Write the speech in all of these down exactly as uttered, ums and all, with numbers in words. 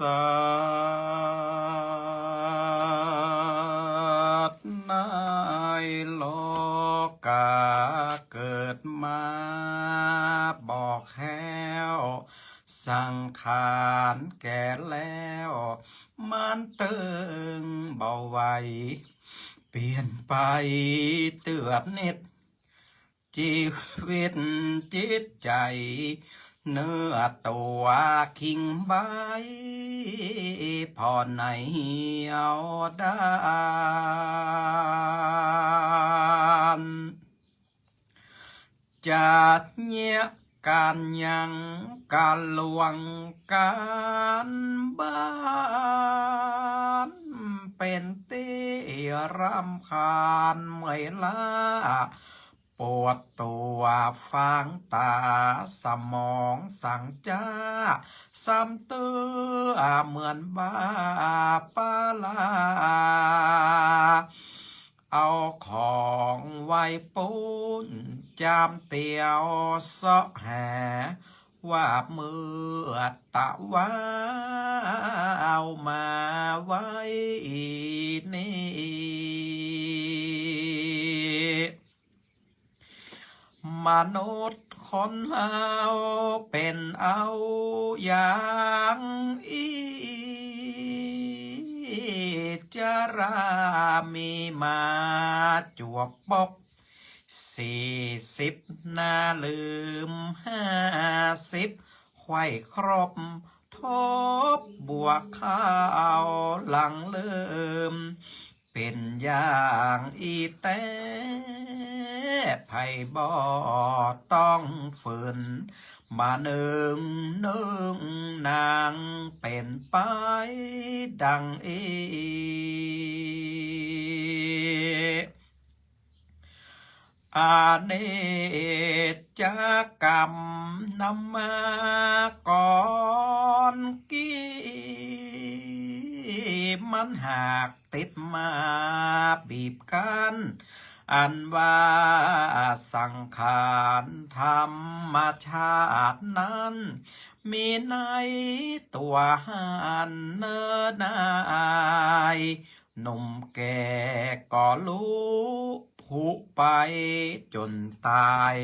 สัตว์ในโลกาเกิดมาบ่แคล้ว สังขารแก่แล้ว มันตึงบ่ไหว เปลี่ยนไปเตื้อนิด จีวิตจิตใจ๋ เนื้อตั๋วคิงใบ ผ่อในเหี่ยวด้าน จะเยียะก๋านยังกะลวงก๋านบ้าน เป๋นตี้รำคาญเมื่อยล้า ปวดตั๋วฟางต๋า สมองสังจ๊า ซ้ำเตื้อเหมือนบ้าปาลา เอาของไหว้ปู๊นจามเตียวเซาะหา ว่าเมื่อตะวาเอามาไว้นี่ มนุษย์คนเฮาเป๋นเอาอย่างอี้ จรามีมาจวบปบ สี่สิบหน้าลืม ห้าสิบไขว่ครบ ทบบวกเข้าหลังลืม เป๋นอย่างอี้แต๊ ใผบ่ต้องฝืน มานึ่งนึ่งนางเป๋นไปดังอี้ อเนจจกรรมนำมาก่อนกี้ มันหากติดมาบีบคั้น อันว่าสังขารธรรมชาตินั้น มีในตั๋วหั้นเนินนาย หนุ่มแก่ก็ลุผุไปจ๋นต๋าย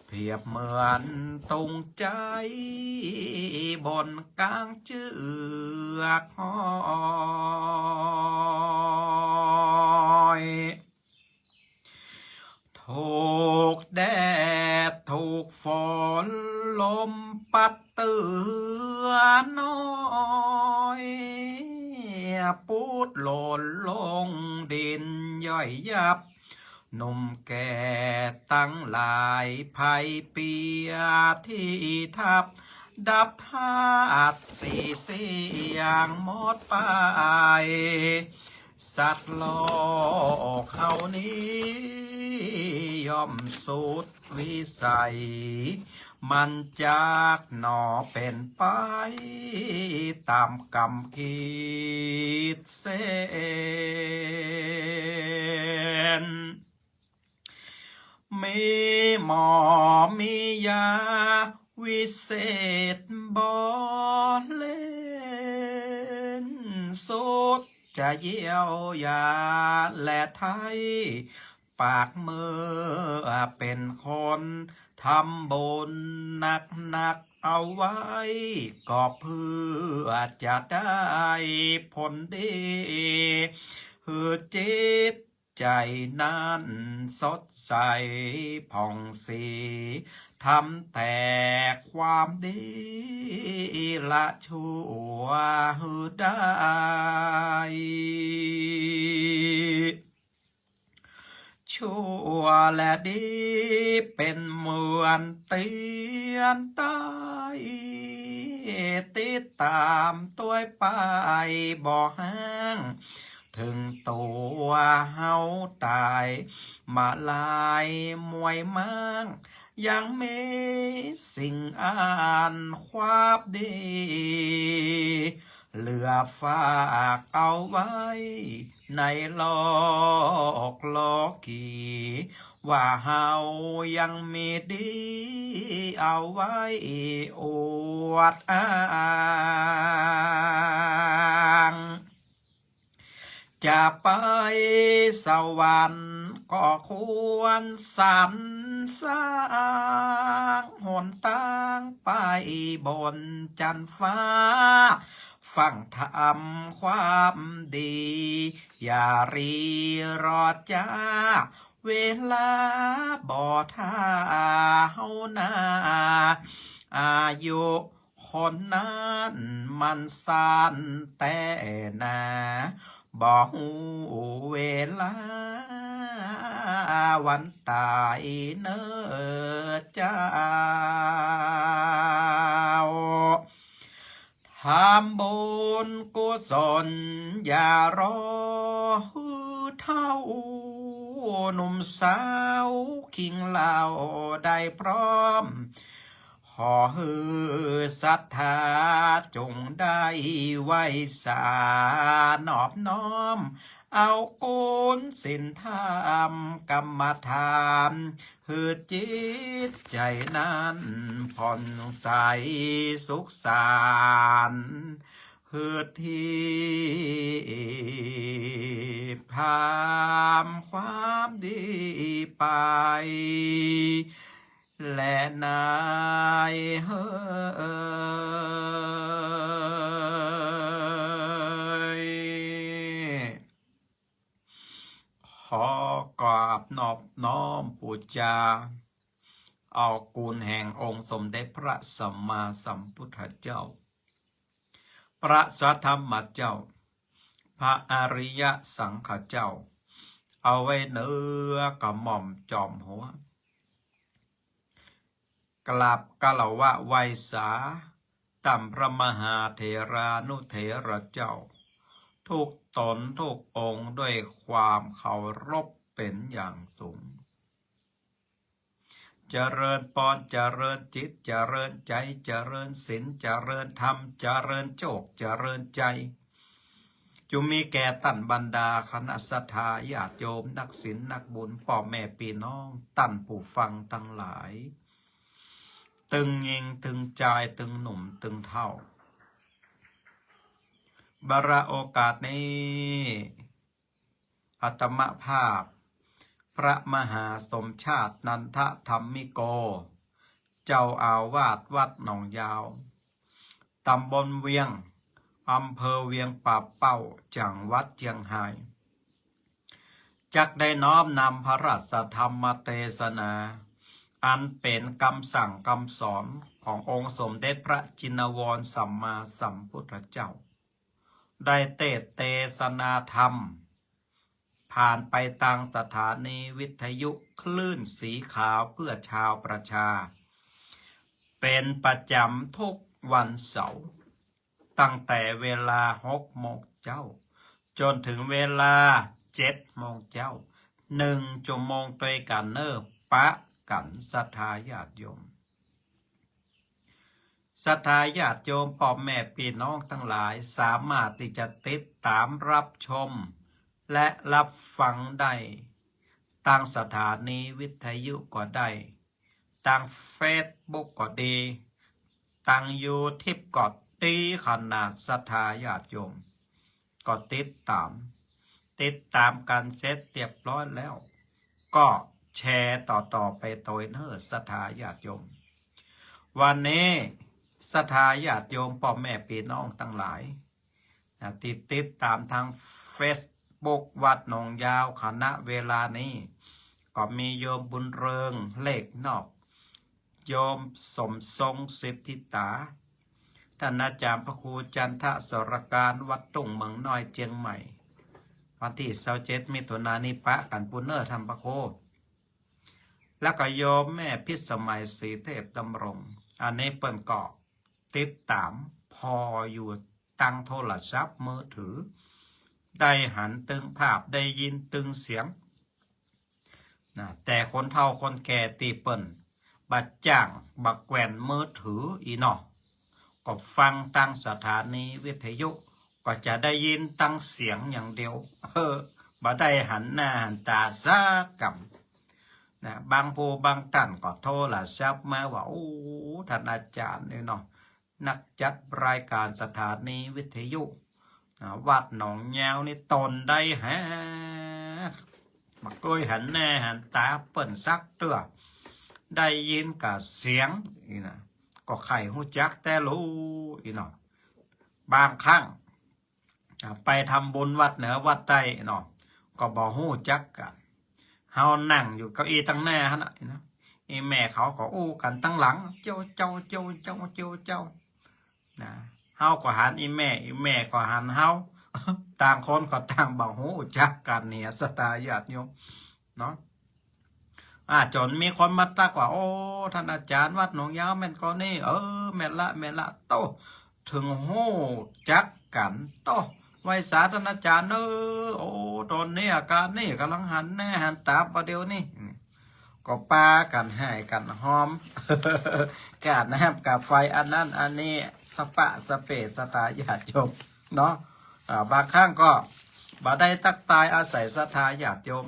เปรียบเหมือนตุงใจ๊บนก๋างเจือกฮ้อย ถูกแดดถูกฝนลมปัดเตื้อน้อย ปูดหล่นลงดินย่อยยับ หนุ่มแก่ตังหลายไพเปียที่ทับ ดับธาตุสี่เสี้ยงหมดไป สัตว์โลกเฮานี้ย่อมสุดวิสัย มันจักหนอเป๋นไปต๋ามกรรมกิจเส้น มีหมอมียาวิเศษบ่เล่น สุดจะเยียวยาและไถ่ ปากเมื่อเป๋นคนทำบุญนักๆ เอาไว้ ก็เพื่อจะได้ผลดี หื้อจิตใจ๋นั้นสดใสผ่องศรี ทำแต่ความดีละชั่วหื้อได้ ชั่วและดีเป๋นเหมือนเตียนใต้ ติดต๋ามตวยไปบ่ฮ้าง เถิงตั๋วเฮาต๋ายมาลายมวยม้าง ยังมีสิ่งอันความดี เหลือฝากเอาไว้ในโลกโลกี ว่าเฮายังมีดีเอาไว้อวดอ้าง จะไปสวรรค์ก็ควรสรรสร้างหนตางไปบนจั๊นฟ้า ฟั่งทำความดี อย่ารีรอจ๊า เวลาบ่ถ้าเฮานา อายุคนนั้นมันสั้นแต๊นา บ่ฮู้เวลาวันต๋ายเน่อเจ้า ทำบุญกุศลอย่ารอหื้อเฒ่า หนุ่มสาวคิงเหล่าได้พร้อม ขอหื้อศรัทธาจงได้ไหว้สานอบน้อม เอากุศลศีลธรรมกรรมฐาน หื้อจิตใจ๋นั้นผ่องใสสุขสันต์ หื้อทิพย์ทำความดีไป แลนายเฮย ขอกราบนอบน้อมปู๋จา เอากุณแห่งองค์สมเด็จพระสัมมาสัมพุทธเจ้า พระสัทธรรมเจ้า พระอริยสังฆเจ้า เอาไว้เหนือกระหม่อมจอมหัว กราบคารวะไหว้สา ต้านพระมหาเถรานุเถระเจ้า ทุกต๋นทุกองค์ด้วยความเคารพเป๋นอย่างสูง เจริญปอน เจริญจิต เจริญใจ๋ เจริญศีล เจริญธรรม เจริญโชค เจริญชัย จุ่มมีแก่ต้านบรรดาคณะศรัทธาญาติโยม นักศีลนักบุญ ป้อแม่ปี้น้อง ต้านผู้ฟังตังหลาย ตึงญิงตึงจาย ตึงหนุ่มตึงเฒ่า บาระโอกาสนี้ อาตมาภาพ พระมหาสมชาติ นันทธรรมิโก เจ้าอาวาสวัดหนองยาว ต๋ำบลเวียง อำเภอเวียงป่าเป้า จังหวัดเจียงฮาย จักได้น้อมนำพระราชธรรมเตสนา อันเป๋นกำสั่งกำสอนขององค์สมเด็จพระจินวรสัมมาสัมพุทธเจ้า ได้เตสน์เตสนาธรรม ผ่านไปตางสถานีวิทยุคลื่นสีขาวเพื่อชาวประชา เป๋นประจ๋ำทุกวันเสาร์ ตั้งแต่เวลาหกโมงเจ๊า จ๋นเถิงเวลาเจ็ดโมงเจ๊า นึ่งจั่วโมงตวยกั๋นเน่อ ปะกั๋นศรัทธาญาติโยม ศรัทธาญาติโยมป้อแม่ปี้น้องตังหลาย สามารถตี้จะติดต๋ามรับชม และรับฟังได้ ตางสถานีวิทยุก็ได้ ตางเฟซบุ๊กก็ดี ตางยูทูบก็ดี ขนาดศรัทธาญาติโยม ก็ติดต๋าม ติดต๋ามกั๋นเสร็จเรียบร้อยแล้ว ก็แชร์ต่อๆ ไปตวยเน่อศรัทธาญาติโยม วันนี้ศรัทธาญาติโยมป้อแม่ปี้น้องตังหลาย นะ ตี้ติดต๋ามตางเฟซบุ๊กวัดหนองยาว ขณะเวลานี้ ก็มีโยมบุญเริง เลขนอก โยมสมทรง สิทธิตา ต้านอาจ๋ารย์พระครูจันทสรการ วัดตุ้งเมืองน้อยเจียงใหม่ วันตี้ซาวเจ็ดมิถุนายนนี้ปะกั๋นปู้นเน่อต้านพระครู แล้วก็โยมแม่พิสมัย ศรีเทพดำรง อันนี้เปิ้นก็ติดต๋ามผ่ออยู่ตางโทรศัพท์มือถือ ได้หันตึงภาพ ได้ยินตึงเสียง นะ แต่คนเฒ่าคนแก่ตี้เปิ้นบ่จ้างบ่แกว่นมือถืออี้เนาะ ก็ฟังตางสถานีวิทยุ ก็จะได้ยินตางเสียงอย่างเดียว เออ บ่ได้หันหน้าหันต๋าสักกำ นะ บางผู้บางต้านก็โทรศัพท์มาว่า โอ้ ต้านอาจ๋ารย์นี่เนาะ นักจัดรายก๋านสถานีวิทยุ นะ วัดหนองยาวนี่ต๋นใดแห บ่เกยหันหน้าหันต๋าเปิ้นสักเตื้อ ได้ยินก้าเสียงอี้นะ ก็ใค่ฮู้จักแต๊ลู้อี้เนาะ บางครั้ง อ่า ไปทำบุญวัดเหนือวัดใต้เนาะ ก็บ่ฮู้จักกั๋น เฮานั่งอยู่เก้าอี้ตังหน้าหั้นน่ะนะ อี่แม่เขาก็อู้กั๋นตังหลัง เจียวเจ้า เจียวเจ้า เจียวเจ้า นะ เฮาก็หันอี่แม่ อี่แม่ก็หันเฮา ต่างคนก็ต่างบ่ฮู้จักกั๋นเนี่ย ศรัทธาญาติโยมเนาะ อ่า จ๋นมีคนมาตั๊กว่า โอ้ ต้านอาจ๋ารย์วัดหนองยาวแม่นก่อนี่ เออ แม่นละ แม่นละ โต้ เถิงฮู้จักกั๋น โต้ ไหว้สาต้านอาจ๋ารย์เน่อ โอ้ ต๋อนนี้อาก๋านนี่ก่ำลังหันหน้าหันต๋าบ่าเดี่ยวนี้ ก็ปากั๋นฮ้ายกั๋นฮอม ก้าน้ำก้าไฟอันนั้นอันนี้ สะปะสะเปะ ศรัทธาญาติโยมเนาะ อ่า บางครั้งก็บ่ได้ตั๊กตายอาศัยศรัทธาญาติโยม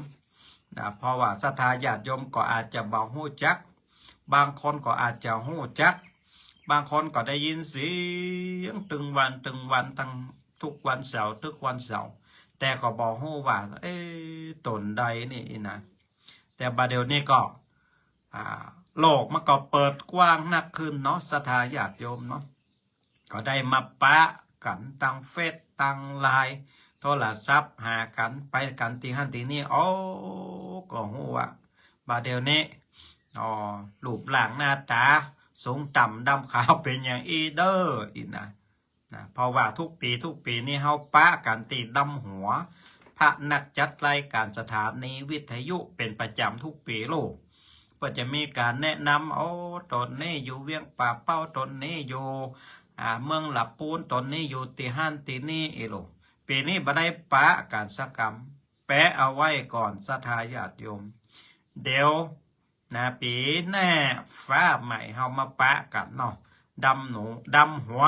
นะ เพราะว่าศรัทธาญาติโยมก็อาจจะบ่ฮู้จัก บางคนก็อาจจะฮู้จัก บางคนก็ได้ยินเสียงตึงวันตึงวัน ตังทุกวันเสาร์ ตึกวันเสาร์ แต่ก็บ่ฮู้ว่า เอ๊ะ ต๋นใดนี่นะ แต่บ่าเดี่ยวนี้ก็ อ่า โลกมันก็เปิดกว้างนักขึ้นเนาะ ศรัทธาญาติโยมเนาะ ก็ได้มาปะกั๋นตางเฟซตางไลน์ โทรศัพท์หากั๋น ไปกั๋นตี้หั้นตี้นี่ โอ้ ก็ฮู้ว่า บ่าเดี่ยวนี้ อ๋อ รูปร่างหน้าต๋า สูงต่ำดำขาวเป๋นอย่างอี้เด้อ อี้นะ นะ เพราะว่าทุกปี๋ทุกปี๋นี่เฮาปะกั๋นตี้ดำหัว พระนักจัดรายก๋านสถานีวิทยุเป๋นประจ๋ำทุกปี๋ลูก เปิ้นจะมีก๋านแนะนำ โอ้ ต๋นนี้อยู่เวียงป่าเป้า ต๋นนี้อยู่ อ่า เมืองหละปูน ต๋นนี้อยู่ตี้หั้นตี้นี่อี้ลูก ปี๋นี้บ่ได้ปะกั๋นสักกำ แปะเอาไว้ก่อน ศรัทธาญาติโยม เดี๋ยว นะ ปี๋หน้าฟ้าใหม่เฮามาปะกั๋นเนาะ ดำหนู ดำหัว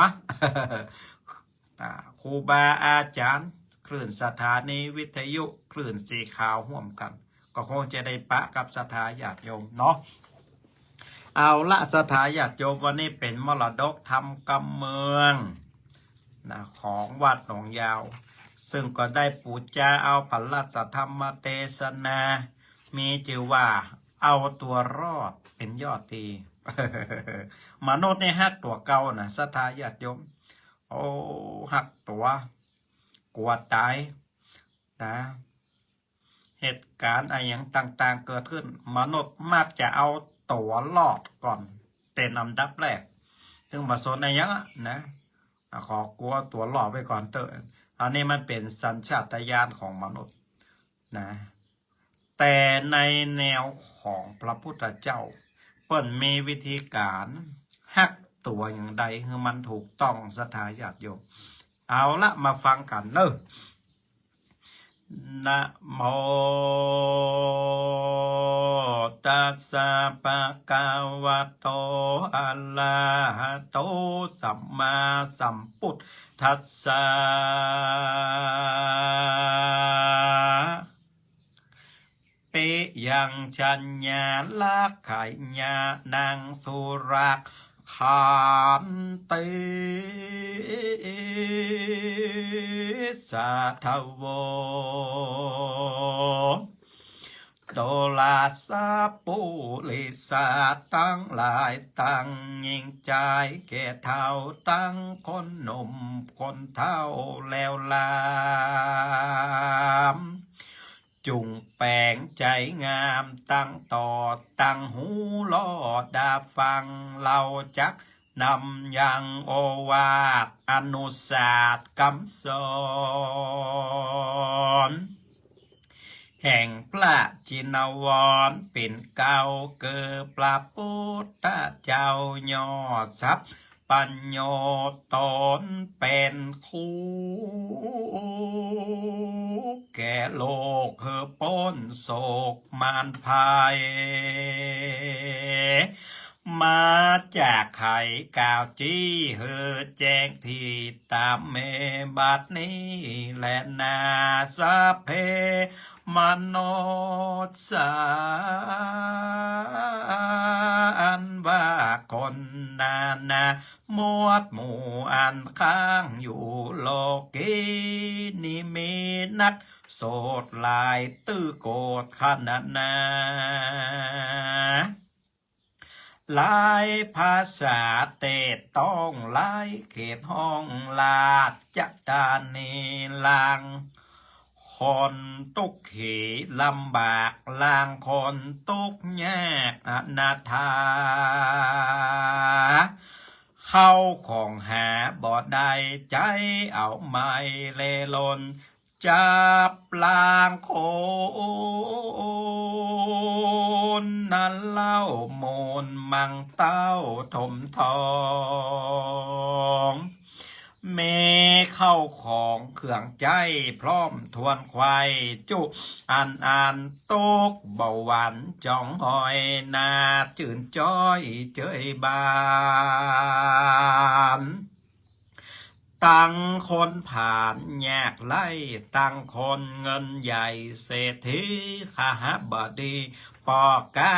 อ่า ครูบาอาจ๋ารย์ คลื่นสถานีวิทยุ คลื่นสีขาวฮ่วมกั๋น ก็คงจะได้ปะกับศรัทธาญาติโยมเนาะ เอาละ ศรัทธาญาติโยม วันนี้เป๋นมรดกธรรมกำเมือง นะ ของวัดหนองยาว ซึ่งก็ได้ปู๋จาเอาพระราชธรรมเตสนา มีจื้อว่า เอาตั๋วรอดเป๋นยอดดี มนุษย์นี่ฮักตั๋วเก่านะ ศรัทธาญาติโยม โอ้ ฮักตั๋ว กั๋วต๋าย นะ เหตุก๋ารณ์อะหยังต่างๆ เกิดขึ้น มนุษย์มักจะเอาตั๋วรอดก่อน เป๋นอันดับแรก ซึ่งบ่สนอะหยังอะนะ อ่ะ ขอกูเอาตั๋วรอดไว้ก่อนเต๊อะ อันนี้มันเป๋นสัญชาตญาณของมนุษย์นะ แต่ในแนวของพระพุทธเจ้า เปิ้นมีวิธีก๋ารฮักตั๋วอย่างใดหื้อมันถูกต้อง ศรัทธาญาติโยม เอาละ มาฟังกั๋นเนาะ นะโม ตัสสะ ภะคะวะโต อะระหะโต สัมมาสัมพุทธัสสะ ปิยัง ชัญญา ลักขะยานัง สุราขันติ สาธะโว ดูราสะปุริสะตังหลาย ตังญิงจายแก่เฒ่า ตังคนหนุ่มคนเฒ่าแล้วลาม จุ่งแป๋งใจ๋งามตังต่อ ตังหูหล่อดาฟัง เฮาจักนำยังโอวาทอนุสาสน์กำสอน แห่งพระจินวรเป๋นเกล้า คือพระพุทธเจ้ายอดทรัพย์ ปัญโญต๋นเป๋นครู แก่โลกหื้อป๊นโศกมารภัย มาจากไขกล่าวจี้หื้อแจ้งตี้ต๋ามแม่บัดนี้แลนา สัพเพ มนุสสา อันว่าคนนานาหมวดหมู่อันค้างอยู่โลกีนี้มีนัก โสดหลายตื้อโกฏขนาดนา หลายภาษาเตศต้องหลายเขตห้องราชธานี ลางคนตุ๊กขีลำบาก ลางคนตุ๊กยากอนาถา เข้าของหาบ่ได้ ใจ๊เอาไม้เล่ร่อน จับลางคนนั้นเล่า มูลมังเต้าถมทอง มีเข้าของเครื่องใจ๊พร้อมถ้วนไขว่จุ อันอันตุ๊กบ่หวั่นจองหอย น่าจื้นจ้อยเจยบาน ตังคนผ่านยากไร้ ตังคนเงินใหญ่เศรษฐีขหบดี ป้อก๊า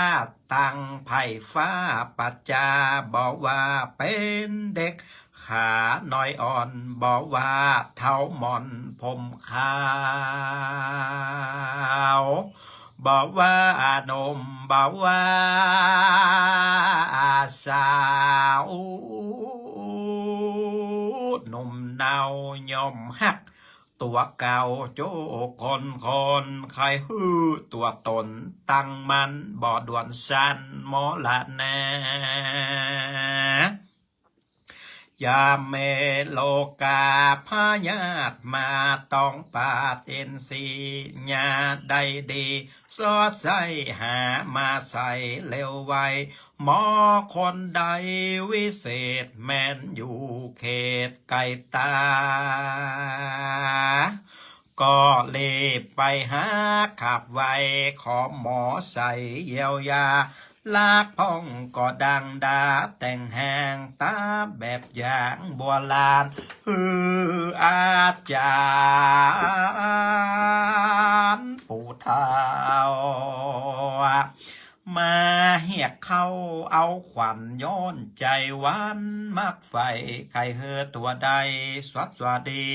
ตังไพร่ฟ้าประจา บ่ว่าเป๋นเด็กขาน้อยอ่อน บ่ว่าเฒ่าหมอนผมขาว บ่ว่าหนุ่ม บ่ว่าสาว หนุ่มเนาย่อมฮักตั๋วเก่าจุคนคน ใค่หื้อตั๋วต๋นตั้งมั่น บ่ด่วนสันมรณา ยามแม่โลกาพยาธิมาต้องปาดอินทรีย์ อย่าได้ดีสอดใสหามาใส่เร็วไว หมอคนใดวิเศษแม่นอยู่เขตไกลต๋า ก็รีบไปหาขับไว ขอหมอใส่เยียวยา ลากพ่องก็ดังดาแต่งแหงต๋าแบบอย่างโบราณ หื้ออาจ๋ารย์ปู่เฒ่า มาเฮียกเข้าเอาขวัญย้อนใจ๋หวั่นมักใฝ่ ใค่หื้อตั๋วได้สวัสดี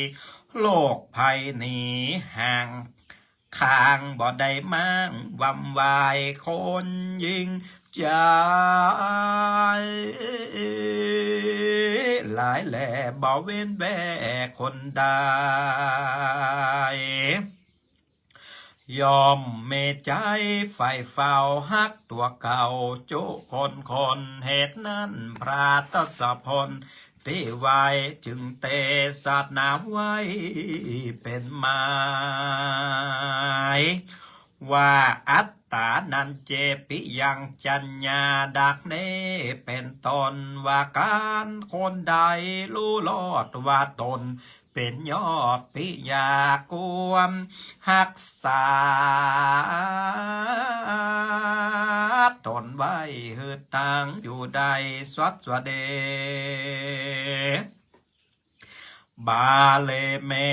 โรคภัยหนีห่าง ข้างบ่ได้มั่งวำวาย คนยิ่งใจ๋หลายแลบ่เว้นแว่คนใด ย่อมมีใจ๋ใฝ่เฝ้าฮักตั๋วเก่าจุคนคน เหตุนั้นพระทศพลตี้ไหว้ จึงเตสนาไว้เป๋นหมาย ว่าอัตตานันเจ ปิยัง จัญญา ดักนี้เป๋นต้น ว่าก๋านคนใดฮู้รอดว่าต๋นเป๋นยอด ปิยาควรฮักษาต๋นไว้ หื้อตั้งอยู่ได้สวัสดี บาลีมี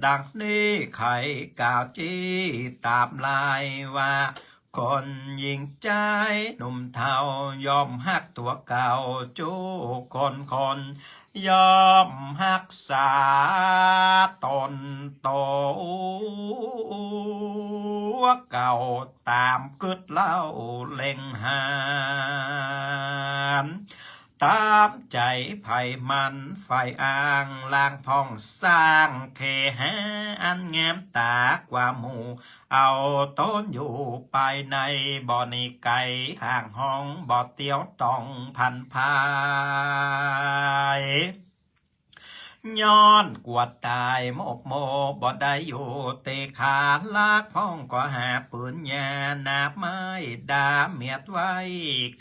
ดังนี้ ใค่กล่าวจี้ต๋ามลายว่า คนยิ่งใจ๋หนุ่มเฒ่า ย่อมฮักตั๋วเก่าจุคนคน ย่อมฮักษาต๋นตั๋วเก่าต๋ามกึ๊ดเล่าเล็งหา ต๋ามใจ๋ใผมันใฝ่อ้าง ลางพ่องสร้างเคหาอันงามต๋ากว่าหมู่ เอาต๋นอยู่ภายในบ่หนีไก๋ห่างห้อง บ่เตียวต้องพันภาย ย้อนกั๋วต๋ายโมกโม บ่ได้อยู่ตี้คา ลากพ่องก็หาปืนยา หนาบไม้ดาเมียดไว้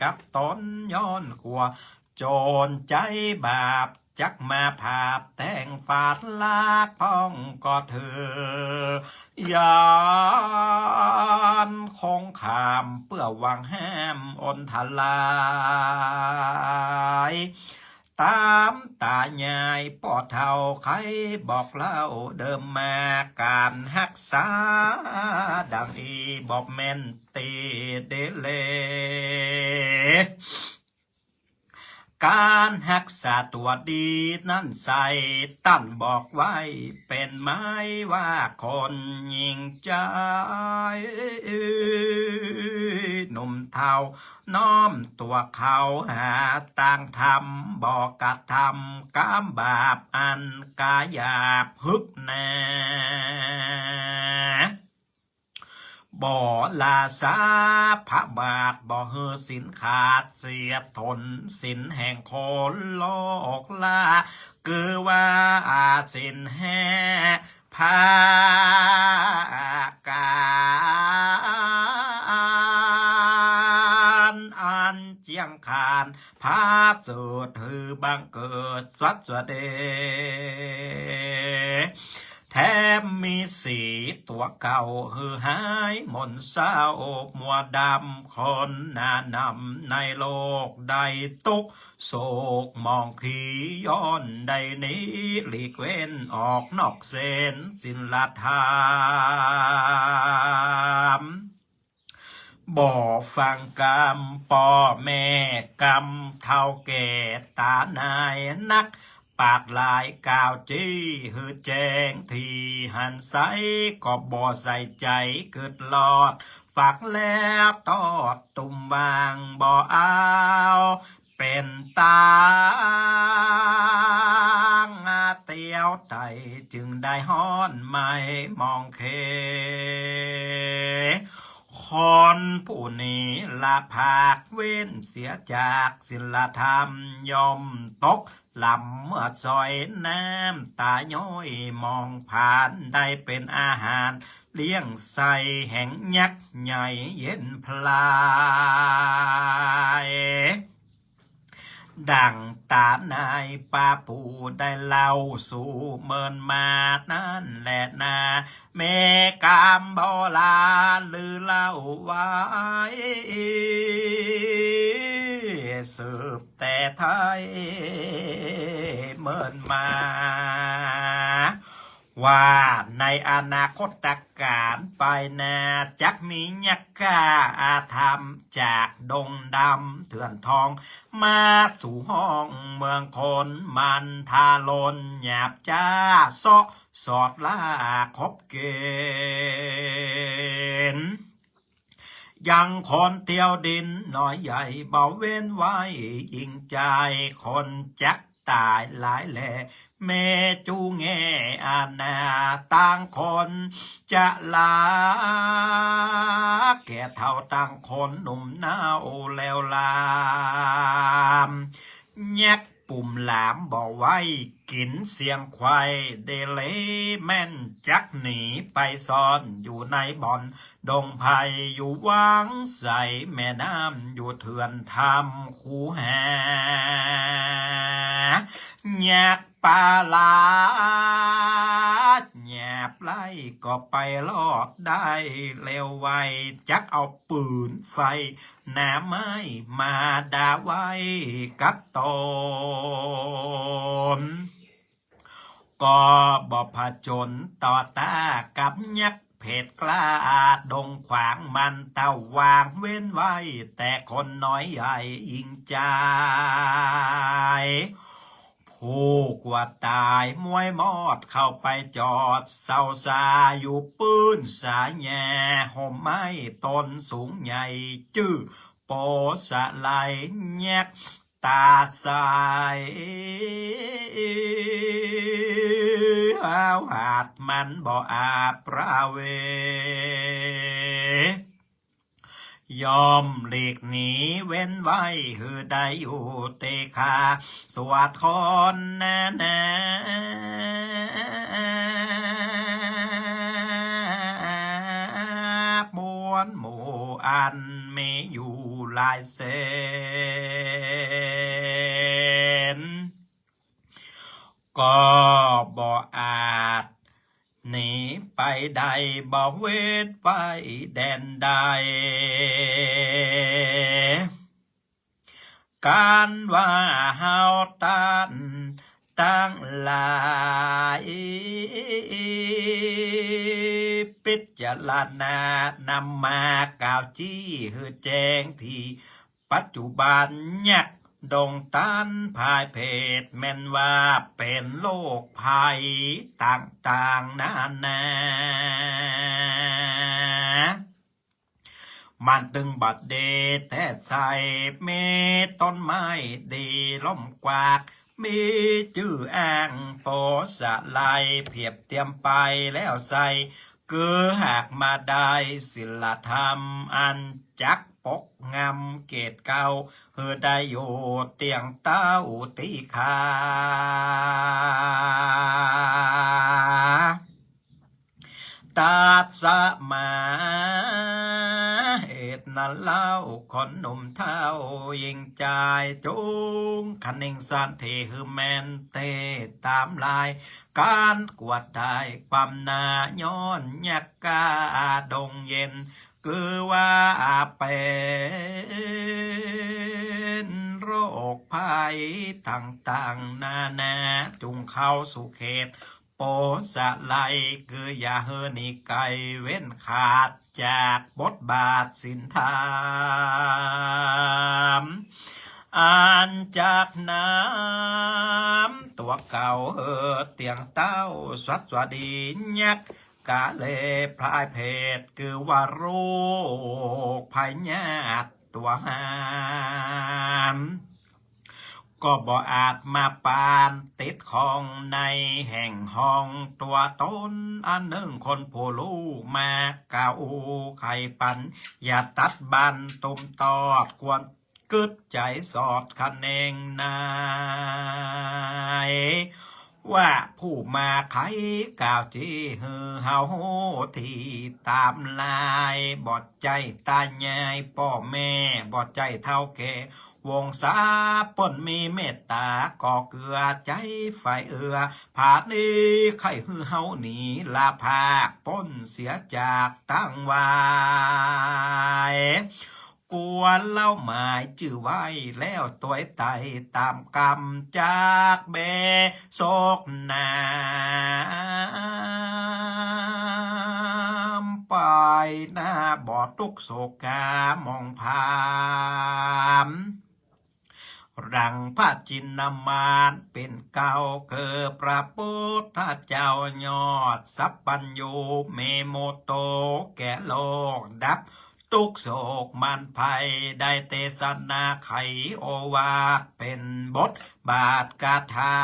กับต๋น ย้อนกั๋วโจรใจ๋บาป จักมาผาบแต่งฝาดลากพ่องก็เถิด ย้อนคงคามเปื้อหวังห้ามอนทลาย ต๋ามต๋ายายป้อเฒ่าใค่บอกเล่าเดิมมา ก๋านฮักษาดังอี้บอกแม่นตี้เดเล ก๋านฮักษาตั๋วดีนั้นใส่ ต้านบอกไว้เป๋นไม้ว่าคนหญิงจาย หนุ่มเฒ่าน้อมตั๋วเข้าหาตางธรรม บ่กระทำกรรมบาปอันก๋าหยาบหึกหนา บ่ลาสาพระบาท บ่หื้อศีลขาดเสียถน ศีลแห่งคนโลกล้า คือว่าศีลห้าประก๋านอันเจียงคาน ผาสุดหื้อบังเกิดสวัสดี แถมมีสีตั๋วเก่าหื้อหายหม่นเศร้ามัวดำ คนหนานำในโลกได้ตุ๊กข์โศกหมองขี้ย้อนได้หนีหลีกเว้นออกนอกเส้นศีลธรรม บ่ฟังกำป้อแม่กำเฒ่าแก่ต๋านายนัก ปากหลายกล่าวจี้หื้อแจ้งตี้หันใส ก็บ่ใส่ใจ๋กึ๊ดลอด ฟังแล้วตอดตุ้มวางบ่เอา เป๋นต๋างเตียวไตจึงได้ฮ้อนไหม้หมองเค คนผู้นี้ละพากเว้นเสียจากศีลธรรม ย่อมตกหล่ำเมื่อสอยน้ำต๋าย้อยหมองผาน ได้เป๋นอาหารเลี้ยงไส้แห่งยักษ์ใหญ่เย็นพลาย ดั่งต๋านายป้าผู้ได้เล่าสู่เมินมานั้นแลนา แม่กำบ่ลาลือเล่าไว้ สืบแต่ไท้เมินมา ว่าในอนาคตก๋าลไปหน้า จักมียักษ์กล้าอาธรรมจากดงดำเถื่อนทอง มาสู่ห้องเมืองคนมันทาลนหยาบจ๊า เซาะสอดล่าคบเกณฑ์ ยังคนเตียวดินน้อยใหญ่บ่เว้นไว้ หญิงจายคนจักต๋ายหลายแล แม่จูแง่อานา ตางคนจะลา แก่เฒ่าตางคนหนุ่มเนาแล้วลาม ยักษ์ ปุ่มหลามบ่ไว้กิ๋นเสียงควาย เดเลแม่นจักหนีไปซ่อนอยู่ในบ่อนดงไพร อยู่วังใสแม่น้ำอยู่เถื่อนถ้ำคูหา ยักษ์ปาลาดหยาบไล่ก็ไปรอดได้เร็วไว จักเอาปืนไฟ หน้าไม้มาดาไว้กับตน ก็บ่ผจญต่อต้ากับยักษ์เผด็จกล้า ดงขวางมันเต้าวางเว้นไว้ แต่คนน้อยใหญ่หญิงจาย ผู้กลัวต๋ายม้วยมอดเข้าไปจอดเศร้าซาอยู่ปื้นสาแยห่มไม้ต้นสูงใหญ่ จื้อโปสะไลยักษ์ต๋าใส หาวหาดมันบ่อาประเว ย่อมหลีกหนีเว้นไว้หื้อได้อยู่เตคา สวัสดคนนานา มวลหมู่อันมีอยู่หลายแสน ก็บ่อาจหนีไปได้ บ่เว้นไว้แดนใด กันว่าเฮาต้านตังหลาย พิจารณานำมากล่าวจี้หื้อแจ้งตี้ ปัจจุบันยักษ์ดงตันพ่ายเพศ แม่นว่าเป๋นโรคภัยต่างๆ นานา มันตึงบ่ดีแต๊ใส มีต้นไม้ดีล้อมกว้าง มีจื้ออ้างโปสะไหล เปรียบเตียมไปแล้วไส้ คือหากมาได้ศีลธรรม อันจักปกงำเกศเกล้า หื้อได้อยู่เตียงเต้าตี้ข้า ตรัสมา เหตุนั้นเล่า คนหนุ่มเฒ่าหญิงจาย จงคะเน็งสันติหื้อแม่นเต๊ต๋ามลาย ก๋านกวาดได้ความหน้า ย้อนยักษ์ก้าดงเย็น คือว่าเป๋นโรคภัยต่างๆ นานา จุ่งเข้าสู่เขตโปสะไหล คืออย่าหื้อหนีไก๋เว้นขาด จากบทบาทศีลธรรม อันจักนำตั๋วเก่าหื้อเตียงเต้า สัตว์สวดียักษ์กาเลพลายเพศ คือว่าโรคพยาธิตั๋วหาม ก็บ่อาจมาปานติดข้องในแห่งห้องตั๋วต๋น อันนึ่งคนผู้ฮู้มากล่าวอู้ไขปัญญาตัดบั้นตุ่มตอด ควรกึ๊ดใจ๋สอดคะเน็งใน ว่าผู้มาไขกล่าวจี้หื้อเฮาฮู้ตี้ต๋ามลาย บ่ใจ้ต๋ายายป้อแม่ บ่ใจ้เฒ่าแก่ วงศาเปิ้นมีเมตต๋า ก็เกื้อใจ๋ใฝ่เอื้อ ผานี้ใค่หื้อเฮาหนีละพากป๊นเสียจากตังหวาย ควรเล่าหมายจื้อไว้แล้วตวยไต่ต๋ามกรรม จักแบโศกหนาม ไปหน้าบ่ตุ๊กข์โศกกามองผาม ดังพระจินมานเป๋นเกล้า คือพระปุทธเจ้ายอดสัพพัญญู มีมุตโตแก่โลก ดับตุ๊กข์โศกมารภัย ได้เตสนาไขโอวาทเป๋นบทบาทคาถา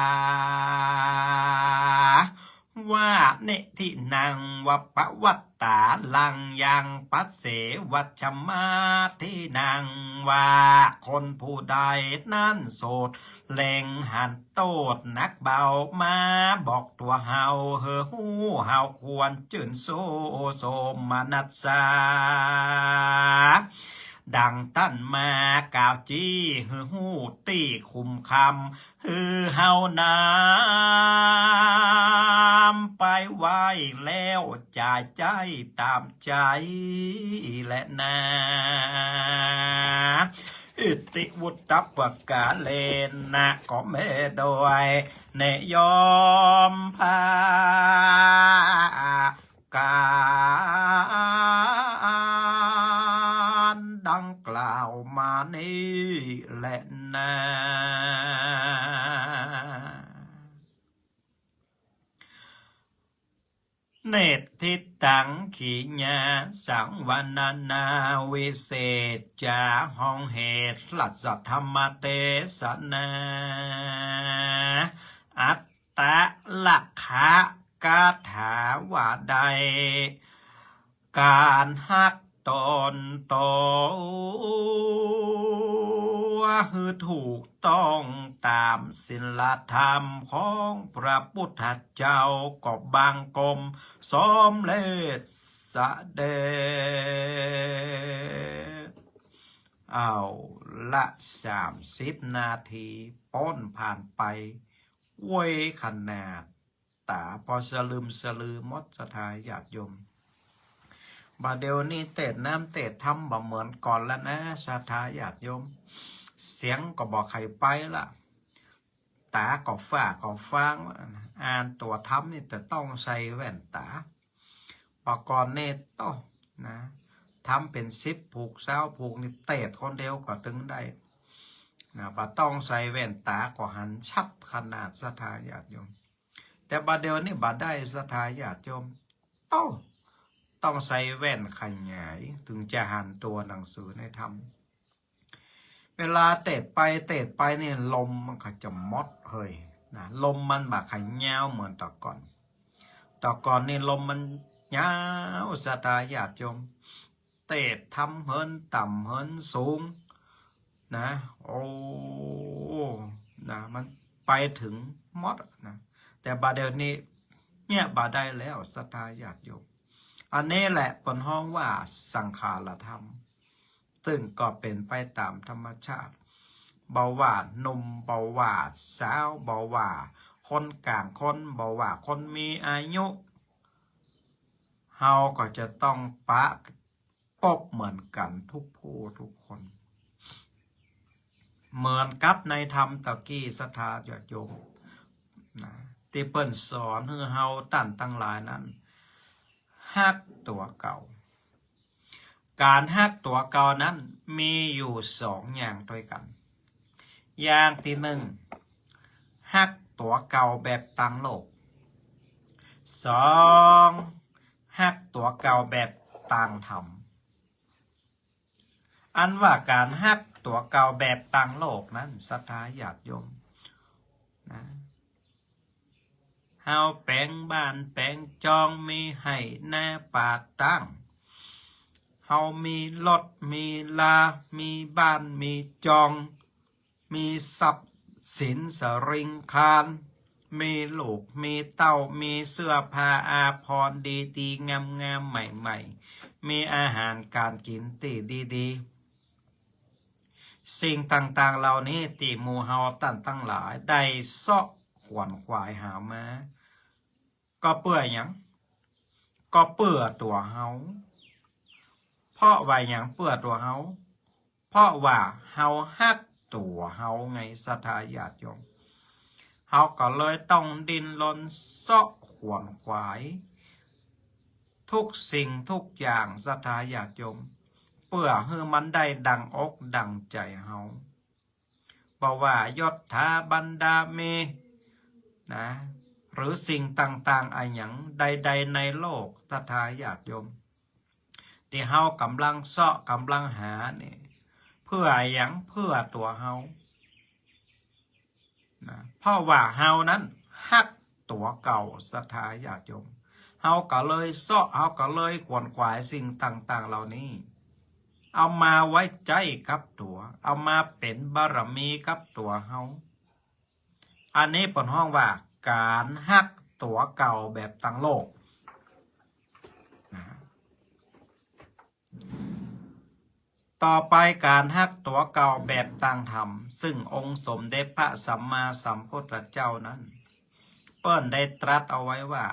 ว่า เนทินัง วะปะวัตตาลัง ยัง ปัสเส วัชชะมา ทินัง ว่าคนผู้ใดนั้นโสตเล็งหันโต้ษหนักเบา มาบอกตั๋วเฮา หื้อฮู้เฮาควรจื้นโศกโสมนัสสา ดังต้านมากล่าวจี้ หื้อฮู้ตี้คุ้มค่ำ หื้อเฮานำไปไหว้แล้วจ่ายใจ๊ต๋ามใจ๋ แลนา อิติวุตตะปะกาเลนะ ก็แม้โดยนิยมพระ ก๋านดังกล่าวมานี้แลนา เนทิตัง ขีญาสัง วรรณนา วิเศษจา ห้องเหตุ รัสธรรมเตสนา อัตตลักขะคาถาว่าได้ ก๋านฮักต๋นตั๋ว หื้อถูกต้องต๋ามศีลธรรมของพระปุทธเจ้า ก็บังคมสมเร็จเสด็จ เอาละ สามสิบนาทีป๊นผ่านไปไวขนาด ต๋า ปอสะลึมสะลือหมด ศรัทธาญาติโยม บ่าเดี่ยวนี้เตสน์น้ำเตสน์ธรรมบ่เหมือนก่อนแล้วนะ ศรัทธาญาติโยม เสียงก็บ่ใค่ไปละ ต๋าก็ฝ้าก็ฟางละ อ่านตั๋วธรรมนี่จะต้องใส่แว่นต๋า บ่าก่อนนี่โต้ นะ ธรรมเป๋นสิบผูกซาวผูกนี่เตสน์คนเดียวก็ตึงได้ นะ บ่ต้องใส่แว่นต๋าก็หันชัดขนาด ศรัทธาญาติโยม แต่บ่าเดี่ยวนี้บ่ได้ ศรัทธาญาติโยม โต้ ต้องใส่แว่นขยาย เถิงจะหันตั๋วหนังสือในธรรม เวลาเตสน์ไปเตสน์ไปนี่ลมมันก็จะหมดเฮยนะ ลมมันบ่ใค่ยาวเหมือนแต่ก่อน แต่ก่อนนี่ลมมันยาว ศรัทธาญาติโยม เตสน์ธรรมเหินต่ำเหินสูงนะ โอ้ นะ มันไปเถิงหมดนะ แต่บ่าเดี่ยวนี้เนี่ยบ่ได้แล้ว ศรัทธาญาติโยม อันนี้แหละเปิ้นฮ้องว่าสังขารธรรม ซึ่งก็เป๋นไปต๋ามธรรมชาติ บ่ว่าหนุ่ม บ่ว่าสาว บ่ว่าคนก๋างคน บ่ว่าคนมีอายุ เฮาก็จะต้องปะ ปบเหมือนกั๋นทุกผู้ทุกคน เหมือนกับในธรรมตะกี้ ศรัทธาญาติโยมนะ ตี้เปิ้นสอนหื้อเฮาต้านตังหลายนั้น ฮักตั๋วเก่า ก๋านฮักตั๋วเก่านั้นมีอยู่สองอย่างตวยกั๋น อย่างตี้นึ่ง ฮักตั๋วเก่าแบบตางโลก สอง ฮักตั๋วเก่าแบบตางธรรม อันว่าก๋านฮักตั๋วเก่าแบบตางโลกนั้น ศรัทธาญาติโยมนะ เฮาแป๋งบ้านแป๋งจอง มีไฮ่นาป่าตาง เฮามีรถมีรา มีบ้านมีจอง มีทรัพย์สินสริงคาร มีลูกมีเต้า มีเสื้อผ้าอาภรณ์ดีๆ งามๆ ใหม่ๆ มีอาหารก๋านกิ๋นตี้ดีๆ สิ่งต่างๆ เหล่านี้ตี้หมู่เฮาต้านตังหลายได้เซาะขวนขวายหามา ก็เปื้อหยัง ก็เปื้อตั๋วเฮา เพราะว่าหยังเปื้อตั๋วเฮา เพราะว่าเฮาฮักตั๋วเฮาไง ศรัทธาญาติโยม เฮาก็เลยต้องดิ้นรนเซาะขวนขวาย ทุกสิ่งทุกอย่าง ศรัทธาญาติโยม เปื้อหื้อมันได้ดั่งอกดั่งใจ๋เฮา บ่ว่ายศถาบรรดามี นะ หรือสิ่งต่างๆ อะหยังใดๆ ในโลก ศรัทธาญาติโยม ตี้เฮากำลังเซาะกำลังหานี่ เปื้ออะหยัง เปื้อตั๋วเฮา นะ เพราะว่าเฮานั้นฮักตั๋วเก่า ศรัทธาญาติโยม เฮาก็เลยเซาะ เฮาก็เลยขวนขวายสิ่งต่างๆ เหล่านี้ เอามาไว้ใจ๊กับตั๋ว เอามาเป๋นบารมีกับตั๋วเฮา อันนี้เปิ้นฮ้องว่าก๋านฮักตั๋วเก่าแบบตางโลก นะ ต่อไปก๋านฮักตั๋วเก่าแบบตางธรรม ซึ่งองค์สมเด็จพระสัมมาสัมพุทธเจ้านั้น เปิ้นได้ตรัสเอาไว้ว่า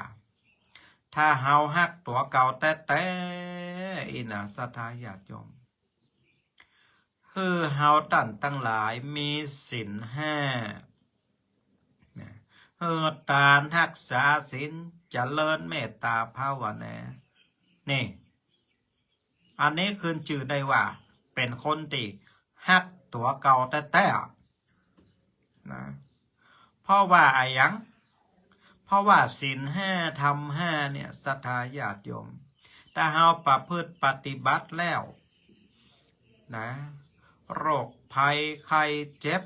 ถ้าเฮาฮักตั๋วเก่าแต๊ๆ อี้นะ ศรัทธาญาติโยม หื้อเฮาต้านตังหลายมีศีลห้า นะ หื้อตานฮักษาศีล เจริญเมตตาภาวนา นี่ อันนี้ขึ้นจื้อได้ว่าเป๋นคนตี้ฮักตั๋วเก่าแต๊ๆ นะ เพราะว่าอะหยัง เพราะว่าศีลห้าธรรมห้าเนี่ย ศรัทธาญาติโยม ถ้าเฮาประพฤติปฏิบัติแล้ว นะ โรคภัยไข้เจ็บ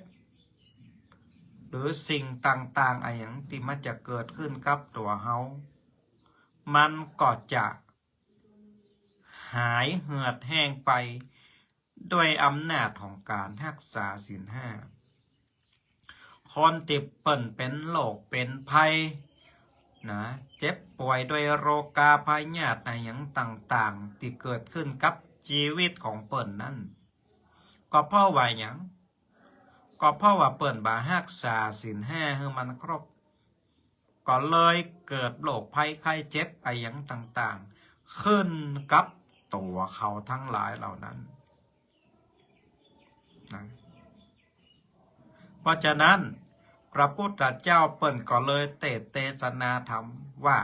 หรือสิ่งต่างๆ อะหยังตี้มันจะเกิดขึ้นกับตั๋วเฮา มันก็จะ หายเหือดแห้งไปด้วยอำนาจของก๋านฮักษาศีลห้า คนตี้เปิ้นเป๋นโรคเป๋นภัย นะ เจ็บป่วยด้วยโรคาพยาธิอะหยังต่างๆ ตี้เกิดขึ้นกับจีวิตของเปิ้นนั้น ก็เพราะว่าหยัง ก็เพราะว่าเปิ้นบ่ฮักษาศีลห้าหื้อมันครบ ก็เลยเกิดโรคภัยไข้เจ็บอะหยังต่างๆ ขึ้นกับตั๋วเขาตังหลายเหล่านั้นนะ เพราะฉะนั้นพระพุทธเจ้าเปิ้นก็เลยเตสน์เตสนาธรรมว่า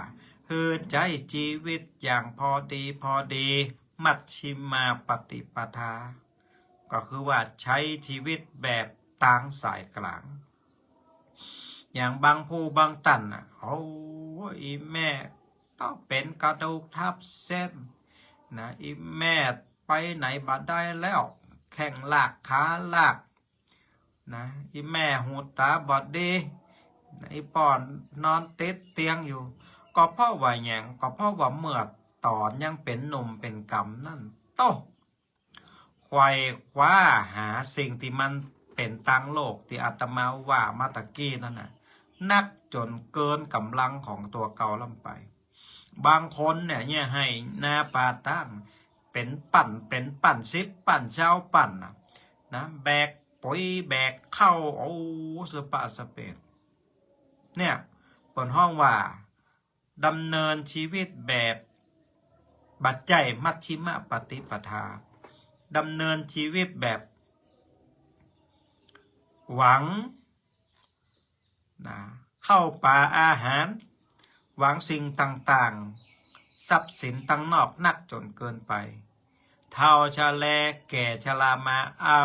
หื้อใจ๊จีวิตอย่างพอดีพอดี มัชฌิมาปฏิปทา ก็คือว่าใจ๊จีวิตแบบตางสายกลาง อย่างบางผู้บางต้านน่ะ โอ้ อี่แม่ต้องเป๋นกระดูกทับเส้นนะ อี่แม่ไปไหนบ่ได้แล้ว แข้งลากขาลาก นะ อี่แม่หูต๋าบอดดีนะ อี่ป้อนอนติดเตียงอยู่ ก็เพราะว่าหยัง ก็เพราะว่าเมื่อต๋อนยังเป๋นหนุ่มเป๋นกำนันโต้ ไขว่คว้าหาสิ่งตี้มันเป๋นตางโลกตี้อาตมาว่ามาตะกี้นั้นน่ะ นักจ๋นเกินก๋ำลังของตั๋วเก่าล้ำไป บางคนเนี่ย เยียะไฮ่นาป่าตาง เป๋นปั้น เป๋นปั้นสิบปั้นซาวปั้นน่ะ นะ แบกปุ๋ยแบกข้าว โอ้ สะปะสะเปด เนี่ย เปิ้นฮ้องว่า ดำเนินชีวิตแบบบ่ใจ้มัชฌิมปฏิปทา ดำเนินชีวิตแบบหวัง นะ ข้าวป๋าอาหาร หวังสิ่งต่างๆ ทรัพย์สินตังนอกนักจ๋นเกินไป เฒ่าชะแลแก่ชรามา เอา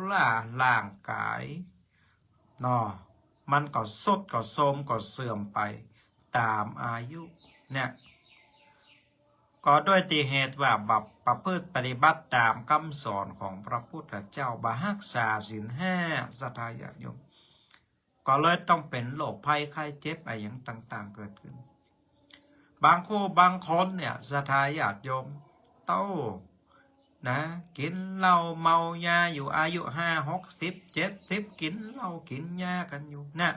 ล่ะ ร่างก๋ายเนาะ มันก็ทรุดก็โทรมก็เสื่อมไปต๋ามอายุ เนี่ย ก็ด้วยตี้เหตุว่าบ่ประพฤติปฏิบัติต๋ามกำสอนของพระพุทธเจ้า บ่ฮักษาศีลห้า ศรัทธาญาติโยม ก็เลยต้องเป๋นโรคภัยไข้เจ็บอะหยังต่างๆ เกิดขึ้น บางคู่บางคนเนี่ย ศรัทธาญาติโยม โต้ นะ กิ๋นเหล้าเมายาอยู่ อายุห้าหกสิบเจ็ดสิบ กิ๋นเหล้ากิ๋นยากั๋นอยู่นะ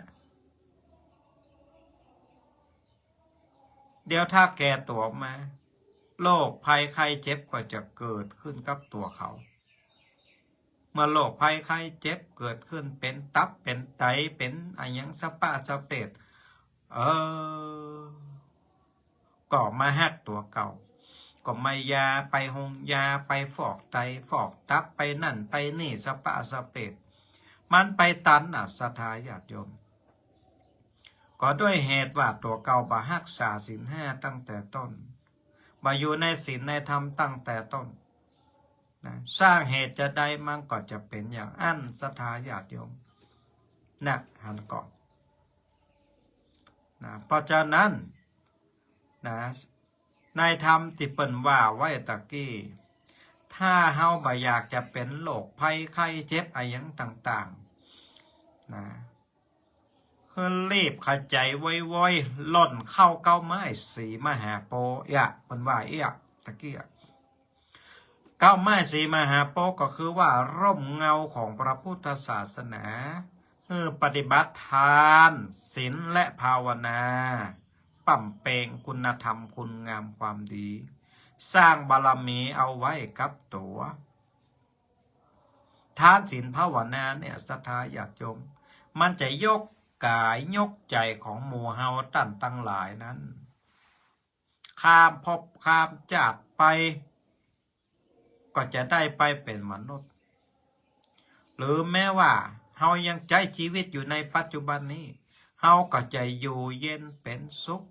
เดี๋ยวถ้าแก่ตั๋วมา โรคภัยไข้เจ็บก็จะเกิดขึ้นกับตั๋วเขา เมื่อโรคภัยไข้เจ็บเกิดขึ้น เป๋นตับเป๋นไต เป๋นอะหยังสะปะสะเปด เออ ก็มาฮักตั๋วเก่า ก็มายา ไปโฮงยา ไปฟอกไต ฟอกตับ ไปนั่นไปนี่ สะปะสะเปด มันไปตันน่ะ ศรัทธาญาติโยม ก็ด้วยเหตุว่าตั๋วเก่าบ่ฮักษาศีลห้าตั้งแต่ต้น บ่อยู่ในศีลในธรรมตั้งแต่ต้นนะ สร้างเหตุจะใดมันก็จะเป๋นอย่างอั้น ศรัทธาญาติโยม นะ หันก่อนนะ เพราะฉะนั้นนะ ในธรรมตี้เปิ้นว่าไว้ตะกี้ ถ้าเฮาบ่อยากจะเป๋นโรคภัยไข้เจ็บอะหยังต่างๆ นะ หื้อรีบขะใจ๋ไวๆ ล่นเข้าเก๊าไม้สีมหาโพธิ์ เอี้ยะ เปิ้นว่าเอี้ยะ ตะกี้อะ เก๊าไม้สีมหาโพธิ์ก็คือว่าร่มเงาของพระพุทธศาสนา หื้อปฏิบัติทาน ศีล และภาวนา บำเพ็ญคุณธรรมคุณงามความดี สร้างบารมีเอาไว้กับตั๋ว ทานศีลภาวนาเนี่ย ศรัทธาญาติโยม มันจะยกก๋ายยกใจ๋ของหมู่เฮาต้านตังหลายนั้น ข้ามภพข้ามจาติไป ก็จะได้ไปเป๋นมนุษย์ หรือแม้ว่าเฮายังใจ๊จีวิตอยู่ในปัจจุบันนี้ เฮาก็จะอยู่เย็นเป๋นสุข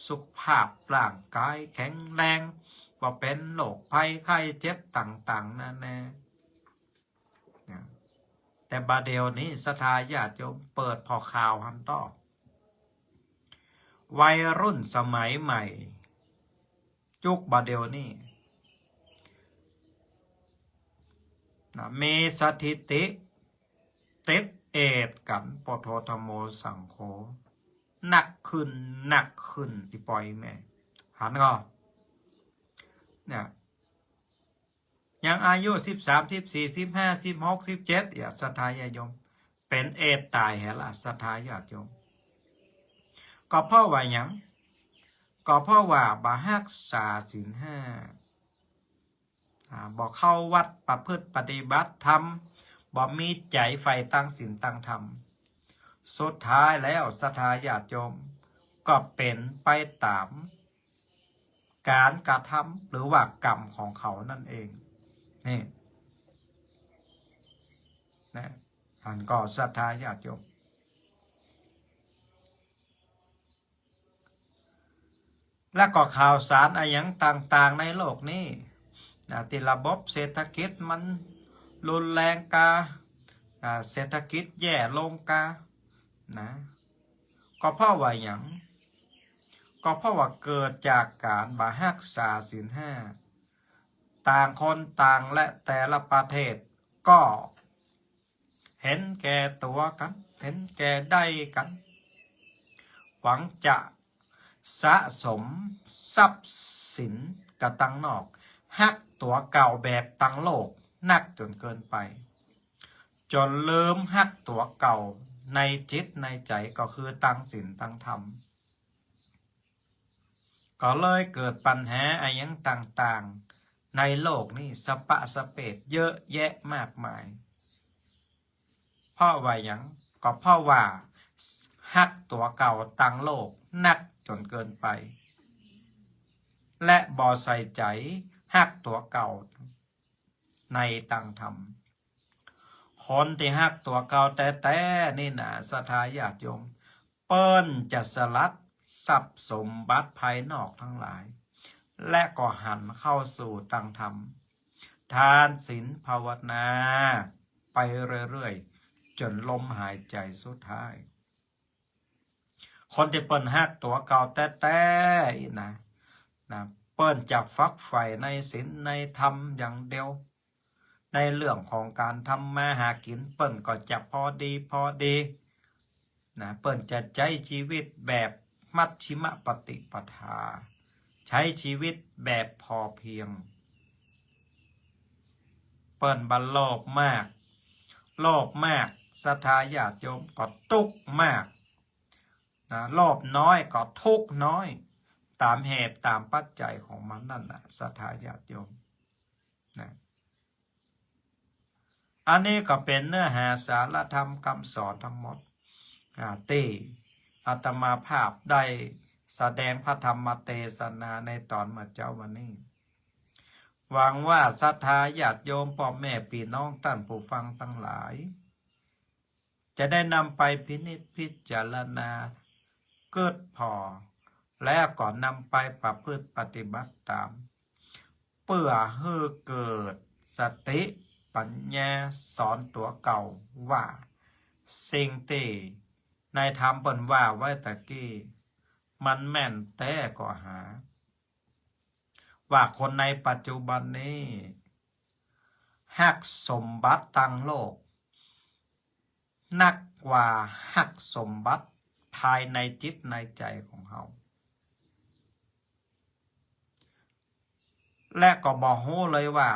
สุขภาพร่างก๋ายแข็งแรง บ่เป๋นโรคภัยไข้เจ็บต่างๆ นานา นะ แต่บ่าเดี่ยวนี้ศรัทธาญาติโยมเปิดผ่อข่าวหันต่อ วัยรุ่นสมัยใหม่ ยุคบ่าเดี่ยวนี้นะ มีสถิติติดเอดส์กั๋น พุทโธธัมโมสังโฆ นักขึ้น นักขึ้น อี่ป้ออี่แม่ หันก่อ เนี่ย ยังอายุสิบสาม สิบสี่ สิบห้า สิบหก สิบเจ็ด เนี่ย ศรัทธาญาติโยม เป๋นเอดส์ต๋ายแหละ ศรัทธาญาติโยม ก็เพราะว่าหยัง ก็เพราะว่าบ่ฮักษาศีลห้า อ่า บ่เข้าวัดประพฤติปฏิบัติธรรม บ่มีใจ๋ใฝ่ตางศีลตางธรรม สุดท้ายแล้วศรัทธาญาติโยม ก็เป๋นไปต๋ามก๋านกระทำหรือว่ากรรมของเขานั่นเอง นี่ นะ หันก่อศรัทธาญาติโยม และก็ข่าวสารอะหยังต่างๆ ในโลกนี้ นะ ตี้ระบบเศรษฐกิจมันรุนแรงกา อ่า เศรษฐกิจแย่ลงกา นะ ก็เพราะว่าหยัง ก็เพราะว่าเกิดจากก๋านบ่ฮักษาศีลห้า ต่างคนต่างและแต่ละประเทศก็ หันแก่ตั๋วกั๋น หันแก่ได้กั๋น หวังจะสะสมทรัพย์สินกั๋นตังนอก ฮักตั๋วเก่าแบบตังโลกนักจ๋นเกินไป จ๋นลืมฮักตั๋วเก่าในจิตในใจ๋ ก็คือตังศีลตังธรรม ก็เลยเกิดปัญหาอะหยังต่างๆ ในโลกนี้สะปะสะเปดเยอะแยะมากมาย เพราะว่าหยัง ก็เพราะว่าฮักตั๋วเก่าตังโลกนักจ๋นเกินไป และบ่ใส่ใจ๋ฮักตั๋วเก่าในตังธรรม คนตี้ฮักตั๋วเก่าแต๊ๆ นี่นะ ศรัทธาญาติโยม เปิ้นจะสลัดทรัพย์สมบัติภายนอกตังหลาย และก็หันเข้าสู่ตังธรรม ทานศีลภาวนาไปเรื่อยๆ จ๋นลมหายใจ๋สุดท้าย คนตี้เปิ้นฮักตั๋วเก่าแต๊ๆ อี้นะ นะ เปิ้นจะฝักใฝ่ในศีลในธรรมอย่างเดียว ในเรื่องของก๋านทำมาหากิ๋น เปิ้นก็จะพอดีพอดี นะ เปิ้นจะใจ๊จีวิตแบบมัชฌิมปฏิปทา ใจ๊จีวิตแบบพอเพียง เปิ้นบ่โลภมาก โลภมาก ศรัทธาญาติโยม ก็ตุ๊กข์มาก นะ โลภน้อยก็ทุกข์น้อย ต๋ามเหตุต๋ามปัจจัยของมันนั่นนะ ศรัทธาญาติโยม นะ อันนี้ก็เป๋นเนื้อหาสารธรรมกำสอนตังหมด อ่า ตี้อาตมาภาพได้แสดงพระธรรมเตสนาในต๋อนเมื่อเจ๊าวันนี้ หวังว่าศรัทธาญาติโยมป้อแม่ปี้น้องต้านผู้ฟังตังหลาย จะได้นำไปพินิจพิจารณา กึ๊ดผ่อ แล้วก็นำไปประพฤติปฏิบัติต๋าม เปื้อหื้อเกิดสติปัญญาสอนตั๋วเก่าว่า สิ่งตี้นายธรรมเปิ้นว่าไว้ตะกี้ มันแม่นแต๊ก่อหา ว่าคนในปัจจุบันนี้ ฮักสมบัติตังโลก นักกว่าฮักสมบัติภายในจิตในใจ๋ของเฮา และก็บ่ฮู้เลยว่า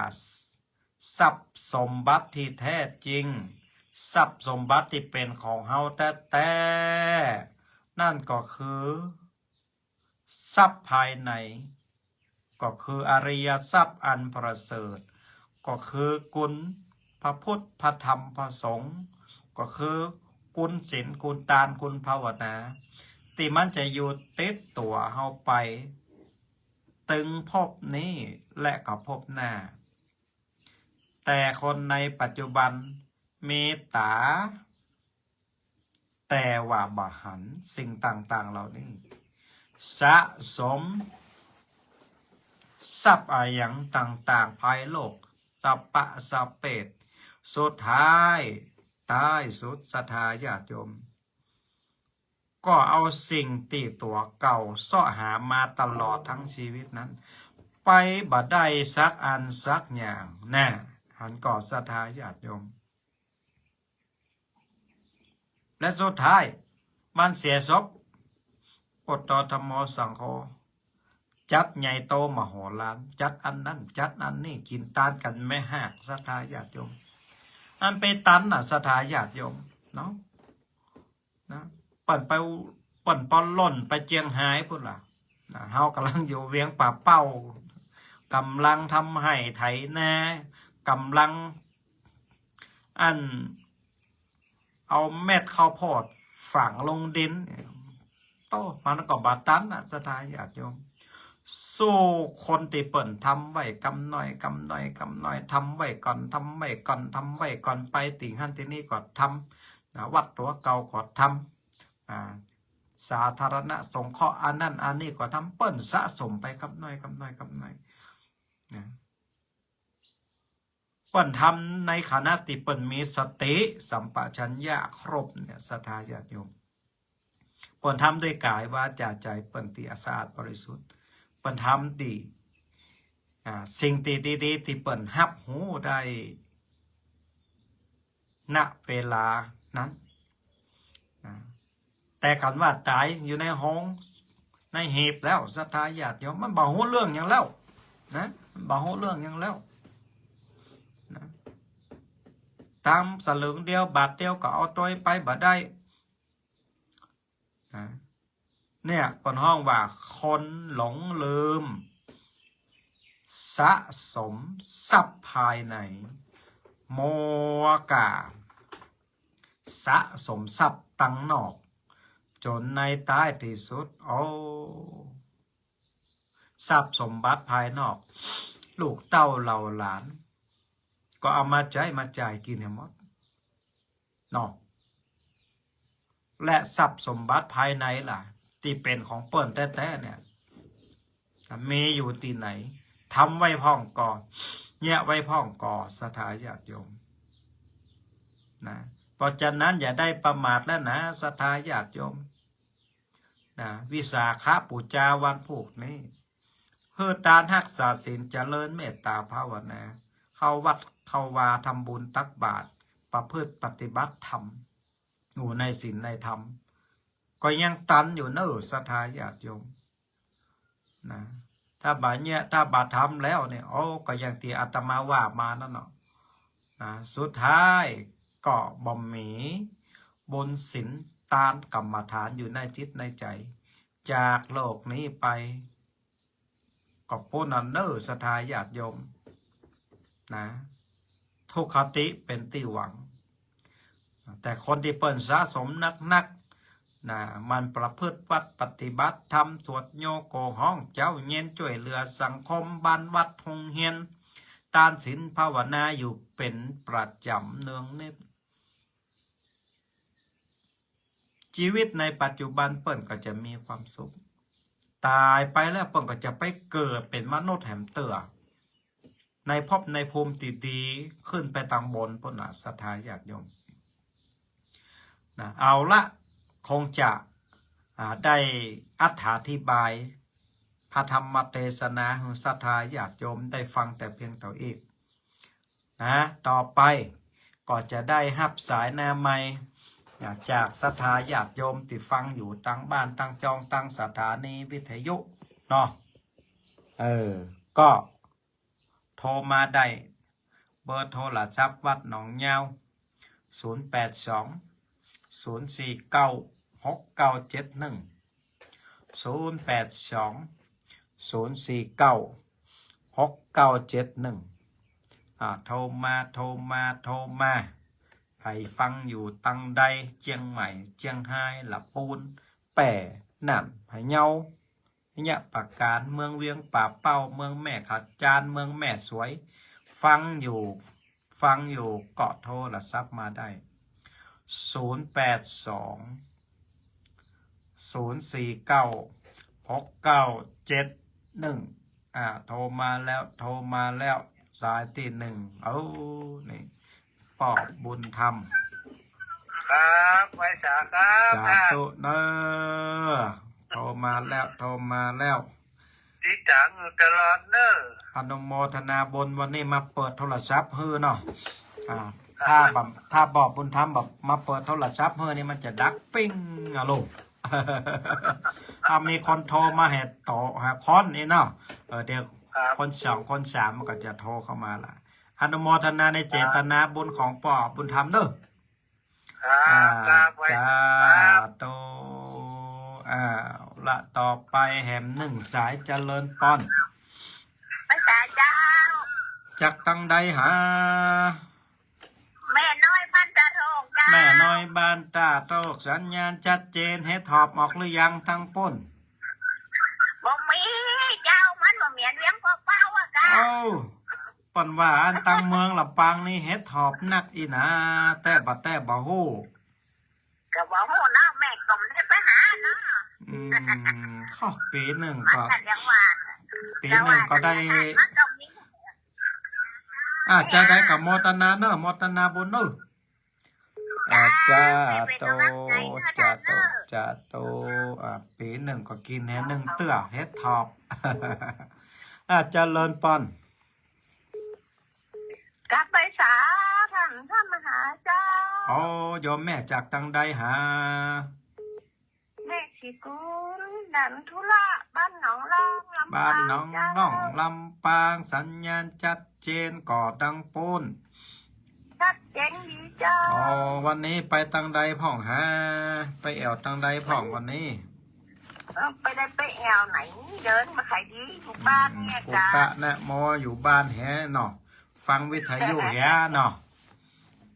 ทรัพย์สมบัติตี้แต๊จริง ทรัพย์สมบัติตี้เป๋นของเฮาแต๊ๆ นั่นก็คือ ทรัพย์ภายใน ก็คืออริยทรัพย์อันประเสริฐ ก็คือคุณพระพุทธ พระธรรม พระสงฆ์ ก็คือคุณศีล คุณตาน คุณภาวนา ตี้มันจะอยู่ติดตั๋วเฮาไป ตึงภพนี้และก็ภพหน้า แต่คนในปัจจุบันมีต๋า แต่ว่าบ่หันสิ่งต่างๆ เหล่านี้ สะสมทรัพย์อะหยังต่างๆ ภายโลกสะปะสะเปด สุดท้ายต๊ายสุดศรัทธาญาติโยม ก็เอาสิ่งตี้ตั๋วเก่าเซาะหามาตลอดตึงจีวิตนั้น ไปบ่ได้สักอันสักอย่าง นะ หันก่อศรัทธาญาติโยม และสุดท้ายมันเสียสบ พุทโธ ธัมโม สังโฆ จัดใหญ่โตมโหฬาร จัดอันนั้น จัดอันนี้ กิ๋นตานกั๋นแม่ฮาก ศรัทธาญาติโยม อันไปตันน่ะ ศรัทธาญาติโยมเนาะ นะ เปิ้นไป เปิ้นปอล่นไปเจียงฮายปู้นล่ะ นะ เฮาก่ำลังอยู่เวียงป่าเป้า ก่ำลังทำไฮ่ไถนา ก่ำลัง อัน เอาเม็ดข้าวโพดฝังลงดิน โต้ มันก็บ่ตันน่ะ ศรัทธาญาติโยม สู้คนตี้เปิ้นทำไว้กำน้อย กำน้อย กำน้อย ทำไว้ก่อน ทำไว้ก่อน ทำไว้ก่อน ไปตี้หั้นตี้นี่ก็ทำ นะ วัดตั๋วเก่าก็ทำ อ่า สาธารณสงเคราะห์อันนั้นอันนี้ก็ทำ เปิ้นสะสมไปกำน้อย กำน้อย กำน้อย นะ เปิ้นทำในขณะตี้เปิ้นมีสติสัมปชัญญะครบเนี่ย ศรัทธาญาติโยม เปิ้นทำด้วยก๋ายวาจาใจ๋เปิ้นตี้สะอาดบริสุทธิ์ เปิ้นทำตี้ อ่า สิ่งตี้ดีๆ ตี้เปิ้นฮับฮู้ได้ ณ เวลานั้น นะ แต่คันว่าต๋ายอยู่ในโฮง ในหีบแล้ว ศรัทธาญาติโยม มันบ่ฮู้เรื่องหยังแล้ว นะ มันบ่ฮู้เรื่องหยังแล้ว นะ ตำสลึงเดียว บาทเดียวก็เอาตวยไปบ่ได้ นะ เนี่ย เปิ้นฮ้องว่าคนหลงลืม สะสมทรัพย์ภายใน มัวก้า สะสมทรัพย์ตังนอก จ๋นในต๊ายตี้สุด โอ้ ทรัพย์สมบัติภายนอก ลูกเต้าเหล่าหลาน ก็เอามาใจ๊มาจ่ายกิ๋นหื้อหมด เนาะ และทรัพย์สมบัติภายในล่ะ ตี้เป๋นของเปิ้นแต๊ๆ เนี่ย มีอยู่ตี้ไหน ทำไว้พ่องก่อ เยียะไว้พ่องก่อ ศรัทธาญาติโยม นะ เพราะฉะนั้นอย่าได้ประมาทแล้วนะ ศรัทธาญาติโยม นะ วิสาขบูชาวันพูกนี้ หื้อตานฮักษาศีล เจริญเมตตาภาวนา เข้าวัดเข้าวา ทำบุญตักบาตร ประพฤติปฏิบัติธรรม อยู่ในศีลในธรรม ก็ยังตันอยู่เน่อ ศรัทธาญาติโยม นะ ถ้าบ่าเยียะ ถ้าบ่าทำแล้วเนี่ย โอ้ ก็อย่างตี้อาตมาว่ามานั่นเนาะ นะ สุดท้ายก็บ่มีบุญศีลตานกรรมฐานอยู่ในจิตในใจ๋ จากโลกนี้ไป ก็ปู้นนั้นเน่อ ศรัทธาญาติโยม นะ ทุกขติเป๋นตี้หวัง แต่คนตี้เปิ้นสะสมนักๆ นะ หมั่นประพฤติวัตรปฏิบัติธรรม สวดโยโกฮ้องเจ๊าเย็น จ้วยเหลือสังคม บ้านวัดโฮงเฮียน ตานศีลภาวนาอยู่เป๋นประจ๋ำเนืองนิด จีวิตในปัจจุบันเปิ้นก็จะมีความสุข ต๋ายไปแล้วเปิ้นก็จะไปเกิดเป๋นมนุษย์แหมเตื้อ ในภพในภูมิตี้ดี ขึ้นไปตางบนปู้นน่ะ ศรัทธาญาติโยม นะ เอาละ คงจะ อ่า ได้อธิบายพระธรรมเตสนาหื้อศรัทธาญาติโยมได้ฟังแต่เพียงเต้าอี้ นะ ต่อไปก็จะได้ฮับสายหน้าใหม่ นะ จากศรัทธาญาติโยมตี้ฟังอยู่ตางบ้าน ตางจอง ตางสถานีวิทยุเนาะ เออ ก็โทรมาได้ เบอร์โทรศัพท์วัดหนองยาว ศูนย์แปดสอง ศูนย์สี่เก้า หกเก้าเจ็ดหนึ่ง ศูนย์แปดสอง ศูนย์สี่เก้า หกเก้าเจ็ดหนึ่ง อ่า โทรมา โทรมา โทรมา ใผฟังอยู่ตางใด เจียงใหม่ เจียงฮาย ละปูน แป้ น่าน พะเยา ไชยปราการ เมืองเวียงป่าเป้า เมืองแม่ขะจาน เมืองแม่สวย ฟังอยู่ ฟังอยู่ก็โทรศัพท์มาได้ ศูนย์แปดสอง ศูนย์สี่เก้า หกเก้าเจ็ดหนึ่ง อ่า โทรมาแล้ว โทรมาแล้ว สายตี้หนึ่ง เอ้า นี่ ป้อบุญธรรม ครับ ไหว้สาครับ สาธุเน้อ โทรมาแล้ว โทรมาแล้ว ดีจ๋าอยู่ตลอดเน้อ อนุโมทนาบุญ วันนี้มาเปิดโทรศัพท์หื้อเนาะ อ่า ถ้าบ่ ถ้าป้อบุญธรรมบ่มาเปิดโทรศัพท์หื้อนี่มันจะดักปิ้งอะลูก ถ้ามีคนโทรมาแหกโต๊ะหาคนนี่เนาะ เออ เดี๋ยว ครับ คนสองคนสามมันก็จะโทรเข้ามาละ อนุโมทนาในเจตนาบุญของป้อบุญธรรมเน้อ ครับ อ่า ครับ ไหว้ จ้า สาธุ อ้าว ละ ต่อไปแหมนึ่งสาย เจริญปอน ไหว้สาเจ้า จากตางใดหา แม่น้อยบ้านตะโทงเจ้า แม่น้อยบ้านต้าโต้ สัญญาณชัดเจน เห็ดหอบออกหรือยังตังปุ้น บ่มีเจ้า มันบ่เหมือนเวียงปอเป้าอะเจ้า โอ้ เปิ้นว่าอันตังเมืองลำปางนี่เห็ดหอบนักอี้นา แต๊บ่แต๊บ่ฮู้ ก็บ่ฮู้เนาะ แม่ก็บ่ได้ไปหาเนาะ อืม ข้อ ปี๋นึ่งก็ มันก็ยังว่า ปี๋นึ่งก็ได้ มันก็มี อ่า จะใดก็โมทนาเนาะ โมทนาบุญเนาะ อ่า สาธุ สาธุ สาธุ อ่า ปี๋นึ่งก็กิ๋นแหนึ่งเตื้อ เห็ดหอบ อ่า เจริญปอน กลับไปสาท่าน ท่านมหาเจ้า โอ้ โยมแม่จากตังใดหา แม่สิกุล ดันธุระ บ้านหนองล่อง ลำปาง บ้านหนองล่อง เจ้า ลำปาง สัญญาณชัดเจนก่อตังปุ้น ชัดเจนดีเจ้า อ๋อ วันนี้ไปตังใดพ่องหา ไปแอ่วตังใดพ่องวันนี้ เออ ไปได้ไปแอ่วไหน เดินบ่ใค่อยดี อยู่บ้านเนี่ย อืม เจ้า ปุตตะนะโม อยู่บ้านแหเนาะ ฟังวิทยุแหเนาะ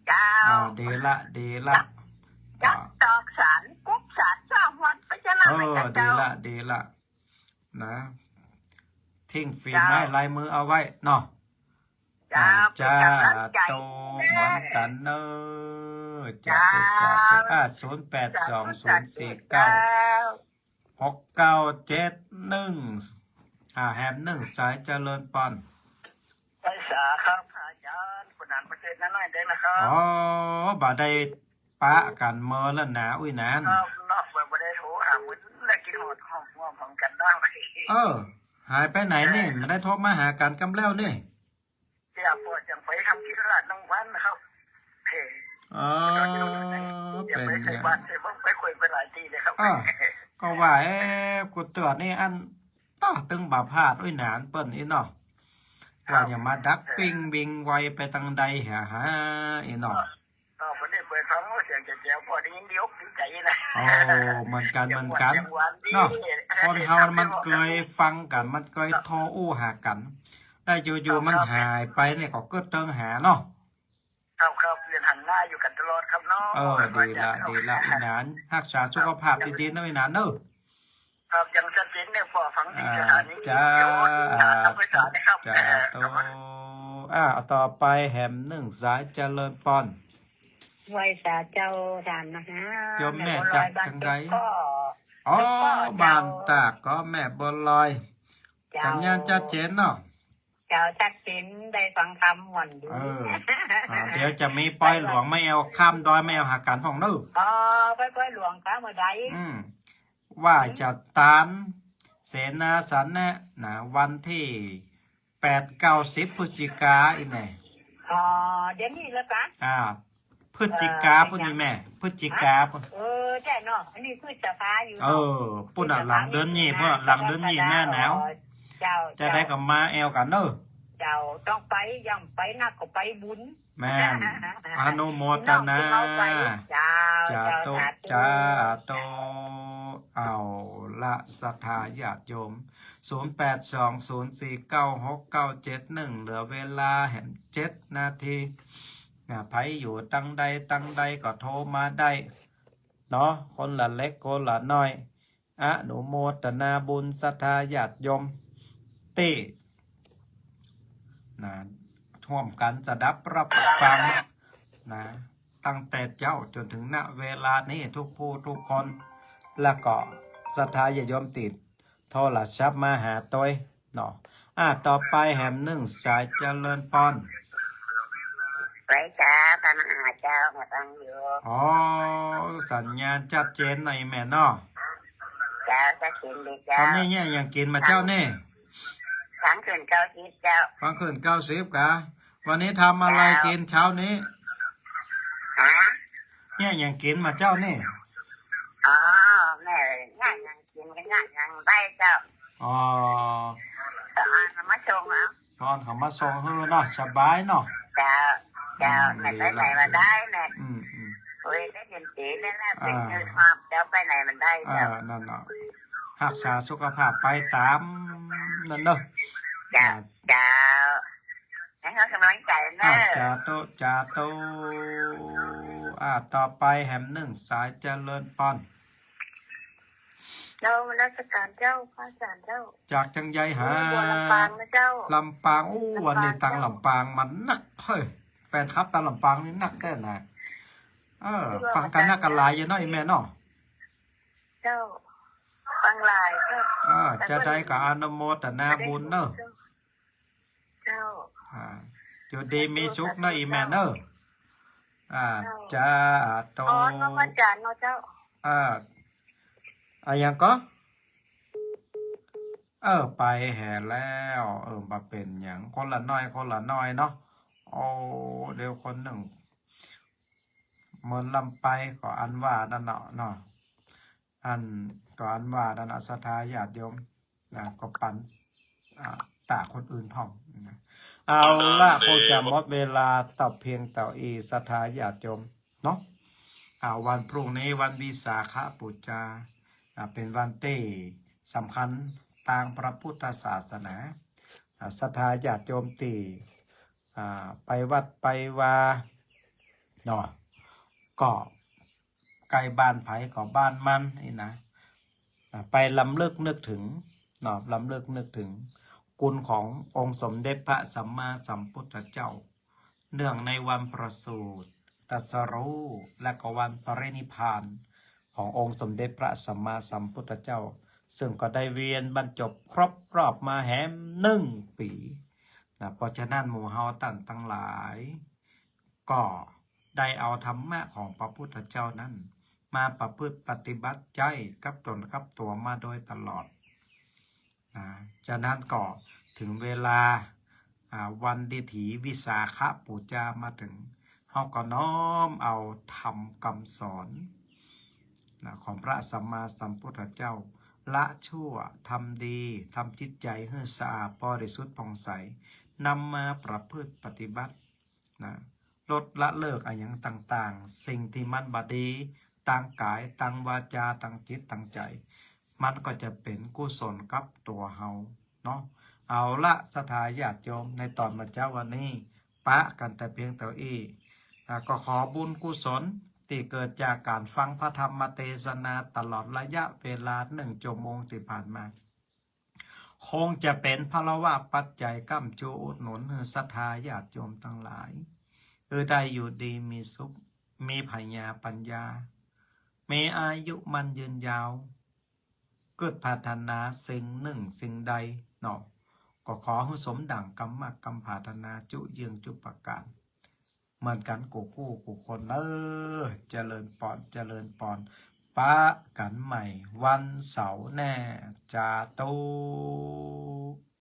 เจ้า อ่า ดีละ ดีละ จับตอกสาร กุ๊กสาร เจ้า หมดไปจะเล่า เออ ให้เจ้า ดีละ ดีละ นะ ทิ้งฝีไม้ลายมือเอาไว้เนาะ เจ้า อ่า เป็นกำลังใจ สาธุ เหมือนกั๋นเนาะ สาธุ เจ้า สาธุ อ่า ศูนย์แปดสอง ศูนย์สี่เก้า หกเก้าเจ็ดหนึ่ง อ่า แหมนึ่งสาย เจริญปอน ไปสาครับ อาจารย์ คุณนันประเสริฐน้อยเด้งนะครับ อ๋อ บ่ได้ปะกั๋นเมินแล้วนะ อุ้ยนาน ครับ เนาะ บ่ได้โทรหา มื้อนี้ได้กิ๋นหอดหอมหอมของกั๋นเนาะ เออ หายไปไหนนี่ บ่ได้โทรมาหากั๋นกำแล้วนี่ เดี๋ยวปวดจังไปทำกิจธุระนอกบ้านนะครับ เพ่ อ๋อ เดี๋ยวไปใส่บาตร เดี๋ยวไปคุยไปหลายตี้เลยครับ อ่า ก็ว่า เอ๊ะ กูเตือนนี่อัน ต้อ ตึงบ่พลาด อุ้ยนานเปิ้นอี้เนาะ ครับ ว่าอย่ามาดักปิ้งวิ่งไวไปตังใดหาหาอี้เนาะ ก็บ่ได้เปิดฟังเสียงแจ๋วๆ พอได้ยินดีอกดีใจ๋นะ โอ้ เหมือนกั๋น เหมือนกั๋น เสียงหวานดี เนาะ คนเฮามันเกยฟังกั๋น มันเกยโทรอู้หากั๋น ได้อยู่ๆ มันหายไปเนี่ย ก็กึ๊ดเติงหาเนาะ ครับ ครับ เรียนหันหน้าอยู่กั๋นตลอดครับเนาะ เออ ดีละ ดีละ อีหนาน ฮักษาสุขภาพดีๆ นะอีหนานเนาะ ครับ ยังชัดเจนเนี่ย พอฟังดี อ่า สถานี เจ้า วิทยุ อ่า สถานีครับ เจ้า เออ โต ครับ อ่า ต่อไปแหมนึ่งสาย เจริญปอน ไหว้สาเจ้า ท่านมหา โยมแม่จากตังใด ก็ อ๋อ ก็เจ้า บ้านตากก็แม่บัวลอย เจ้า สัญญาณชัดเจนเนาะ เจ้า ชัดเจน ได้ฟังธรรมม่วนดี เออ อ่า เดี๋ยวจะมีปอยหลวงมาแอ่วข้ามดอยมาแอ่วหากั๋นพ่องเนาะ อ๋อ ไปปอยหลวงค่ะ เมื่อใด อืม ว่าจะตานเสนาสนะนะ วันตี้แปด เก้า สิบ พฤศจิกาอี้แน่ อ๋อ เดี๋ยวนี้แล้วกะ อ่า พฤศจิกา เออ ปุ้นนี่แม่ พฤศจิกา ฮะ ปุ้น เออ ใจ้เนาะ อันนี้พฤษภาอยู่เนาะ เออ ปุ้นน่ะ พฤษภา หลังเดือนนี้ นี่ ปุ้นน่ะ หลังเดือนนี้ กรกฎา หน้าหนาว อ๋อ เจ้า จะได้ เจ้า ก็มาแอ่วกั๋นเนาะ เจ้า ต้องไป ย่อมไปนักก็ไปบุญ แม่น อนุโมทนา พี่น้อง พี่น้องไป เจ้า สาธุ เจ้า สาธุ สาธุ เอาละ ศรัทธาญาติโยม ศูนย์แปดสอง ศูนย์สี่เก้า หกเก้าเจ็ดหนึ่ง เหลือเวลาแหมเจ็ดนาที นะ ใผอยู่ตังใดตังใดก็โทรมาได้เนาะ คนละเล็กคนละน้อย อนุโมทนาบุญศรัทธาญาติโยมตี้ นะ ฮ่วมกั๋นสดับรับฟัง นะ ตั้งแต่เจ๊าจ๋นเถิง ณ เวลานี้ กู้ผู้กู้คน แล้วก็ศรัทธาญาติโยมตี้โทรศัพท์มาหาตวย เนาะ อ่า ต่อไปแหมนึ่งสาย เจริญปอน ไหว้สา พระมหาเจ้า มาฟังอยู่ อ๋อ สัญญาณชัดเจนหน่อยแม่เนาะ เจ้า ชัดเจนดีเจ้า ต๋อนนี้เนี่ยหยังกิ๋นมาเจ๊านี่ ฟังขึ้นเก้าสิบเจ้า ฟังขึ้นเก้าสิบกะ วันนี้ทำอะไรกิ๋นเจ๊า เช้านี้ ฮะ เนี่ยหยังกิ๋นมาเจ๊านี่ อ๋อ แม่ เนี่ยหยัง กิ๋นกั๋นเนี่ยหยังบ่ได้เจ้า อ๋อ แต่อ่อนเขามาส่งเอา อ่อนเขามาส่งหื้อเนาะ สบายเนาะ เจ้า เจ้า อืม แม่ไปไหนมาได้แม่ อืม อืม โอ้ย ได้เห็นสีนั่นแหละ อ่า เป็นเงาหอบเจ้า ไปไหนมาได้เจ้า อ่า นั่นเนาะ ฮักษาสุขภาพไปต๋ามนั่นเนาะ เจ้า อ่า เจ้า ให้เฮาก๋ำลังใจ๋เน่อ อ่า สาธุ สาธุ อ่า ต่อไปแหมนึ่งสาย เจริญปอน เจ้า นมัสก๋ารเจ้า พระอาจ๋ารย์เจ้า จากจังใดหา โอ้ ลำปางนะเจ้า ลำปาง โอ้ ลำปาง วันนี้ตาง เจ้า ลำปางมานัก เฮ้ย แฟนคลับตางลำปางนี่นักแต๊นะ เออ ฟังกั๋นนักกั๋นหลายอยู่เนาะ อี่แม่เนาะ เจ้า ฟังหลายเจ้า อ่า จะใดก็อนุโมทนาบุญเน่อ เจ้า เจ้า อ่า อยู่ดีมีสุขเน่อ อี่แม่เน่อ อ่า เจ้า สาธุ อ๋อ นมัสก๋ารเนาะเจ้า อ่า อะหยังก่อ เออ ไปแหมแล้ว เออ บ่าเป๋นหยัง คนละหน้อย คนละหน้อยเนาะ โอ้ เดี๋ยวคนนึ่ง เหมือนลำไปก็อันว่านั่นเนาะ เนาะ อันก็อันว่านั่นเนาะ ศรัทธาญาติโยมนะ ก็ปัน อ่า ต๋าคนอื่นพ่องนะ เอาละ คงจะหมดเวลาเต้าเพียงเต้าอี้ ศรัทธาญาติโยมเนาะ อ่า วันพรุ่งนี้วันวิสาขบูชา อ่า เป๋นวันตี้สำคัญตางพระพุทธศาสนา อ่า ศรัทธาญาติโยมตี้ อ่า ไปวัดไปวาเนาะ ก็ใก้บ้านใผก็บ้านมันนี่นะ อ่า ไปรำลึกนึกถึงเนาะ รำลึกนึกถึงคุณขององค์สมเด็จพระสัมมาสัมพุทธเจ้า เนื่องในวันประสูติ ตรัสรู้ และก็วันปรินิพพานขององค์สมเด็จพระสัมมาสัมพุทธเจ้า ซึ่งก็ได้เวียนบรรจบครบรอบมาแหมนึ่งปี๋นะ เพราะฉะนั้นหมู่เฮาต้านตังหลาย ก็ได้เอาธรรมะของพระพุทธเจ้านั้น มาประพฤติปฏิบัติใจ๊กับต๋นกับตั๋วมาโดยตลอด นะ ฉะนั้นก็เถิงเวลา อ่า วันดิถีวิสาขบูชามาเถิง เฮาก็น้อมเอาธรรมกำสอน นะ ของพระสัมมาสัมพุทธเจ้า ละชั่ว ทำดี ทำจิตใจ๋หื้อสะอาดบริสุทธิ์ผ่องใส นำมาประพฤติปฏิบัติ นะ ลดละเลิกอะหยังต่างๆ สิ่งตี้มันบ่ดี ตางก๋าย ตางวาจา ตางจิต ตางใจ๋ มันก็จะเป๋นกุศลกับตั๋วเฮาเนาะ เอาละ ศรัทธาญาติโยม ในต๋อนบ่ายเจ๊าวันนี้ ปะกั๋นแต่เพียงเต้าอี้ อ่า ก็ขอบุญกุศลตี้เกิดจากก๋านฟังพระธรรมเตสนาตลอดระยะเวลานึ่งชั่วโมงตี้ผ่านมา คงจะเป๋นพลวปัจจัยก้ำจูอุดหนุนหื้อศรัทธาญาติโยมตังหลาย หื้อได้อยู่ดีมีสุข มีผญาปัญญา มีอายุมั่นยืนยาว กึ๊ดปรารถนาสิ่งนึ่งสิ่งใดเนาะ ก็ขอหื้อสมดั่งกำมักกำปรารถนาจุเยื้องจุประก๋าน เหมือนกั๋นกู้คู่กู้คนเน่อ เจริญปอน เจริญปอน ปะกั๋นใหม่วันเสาร์แน่ สาธุ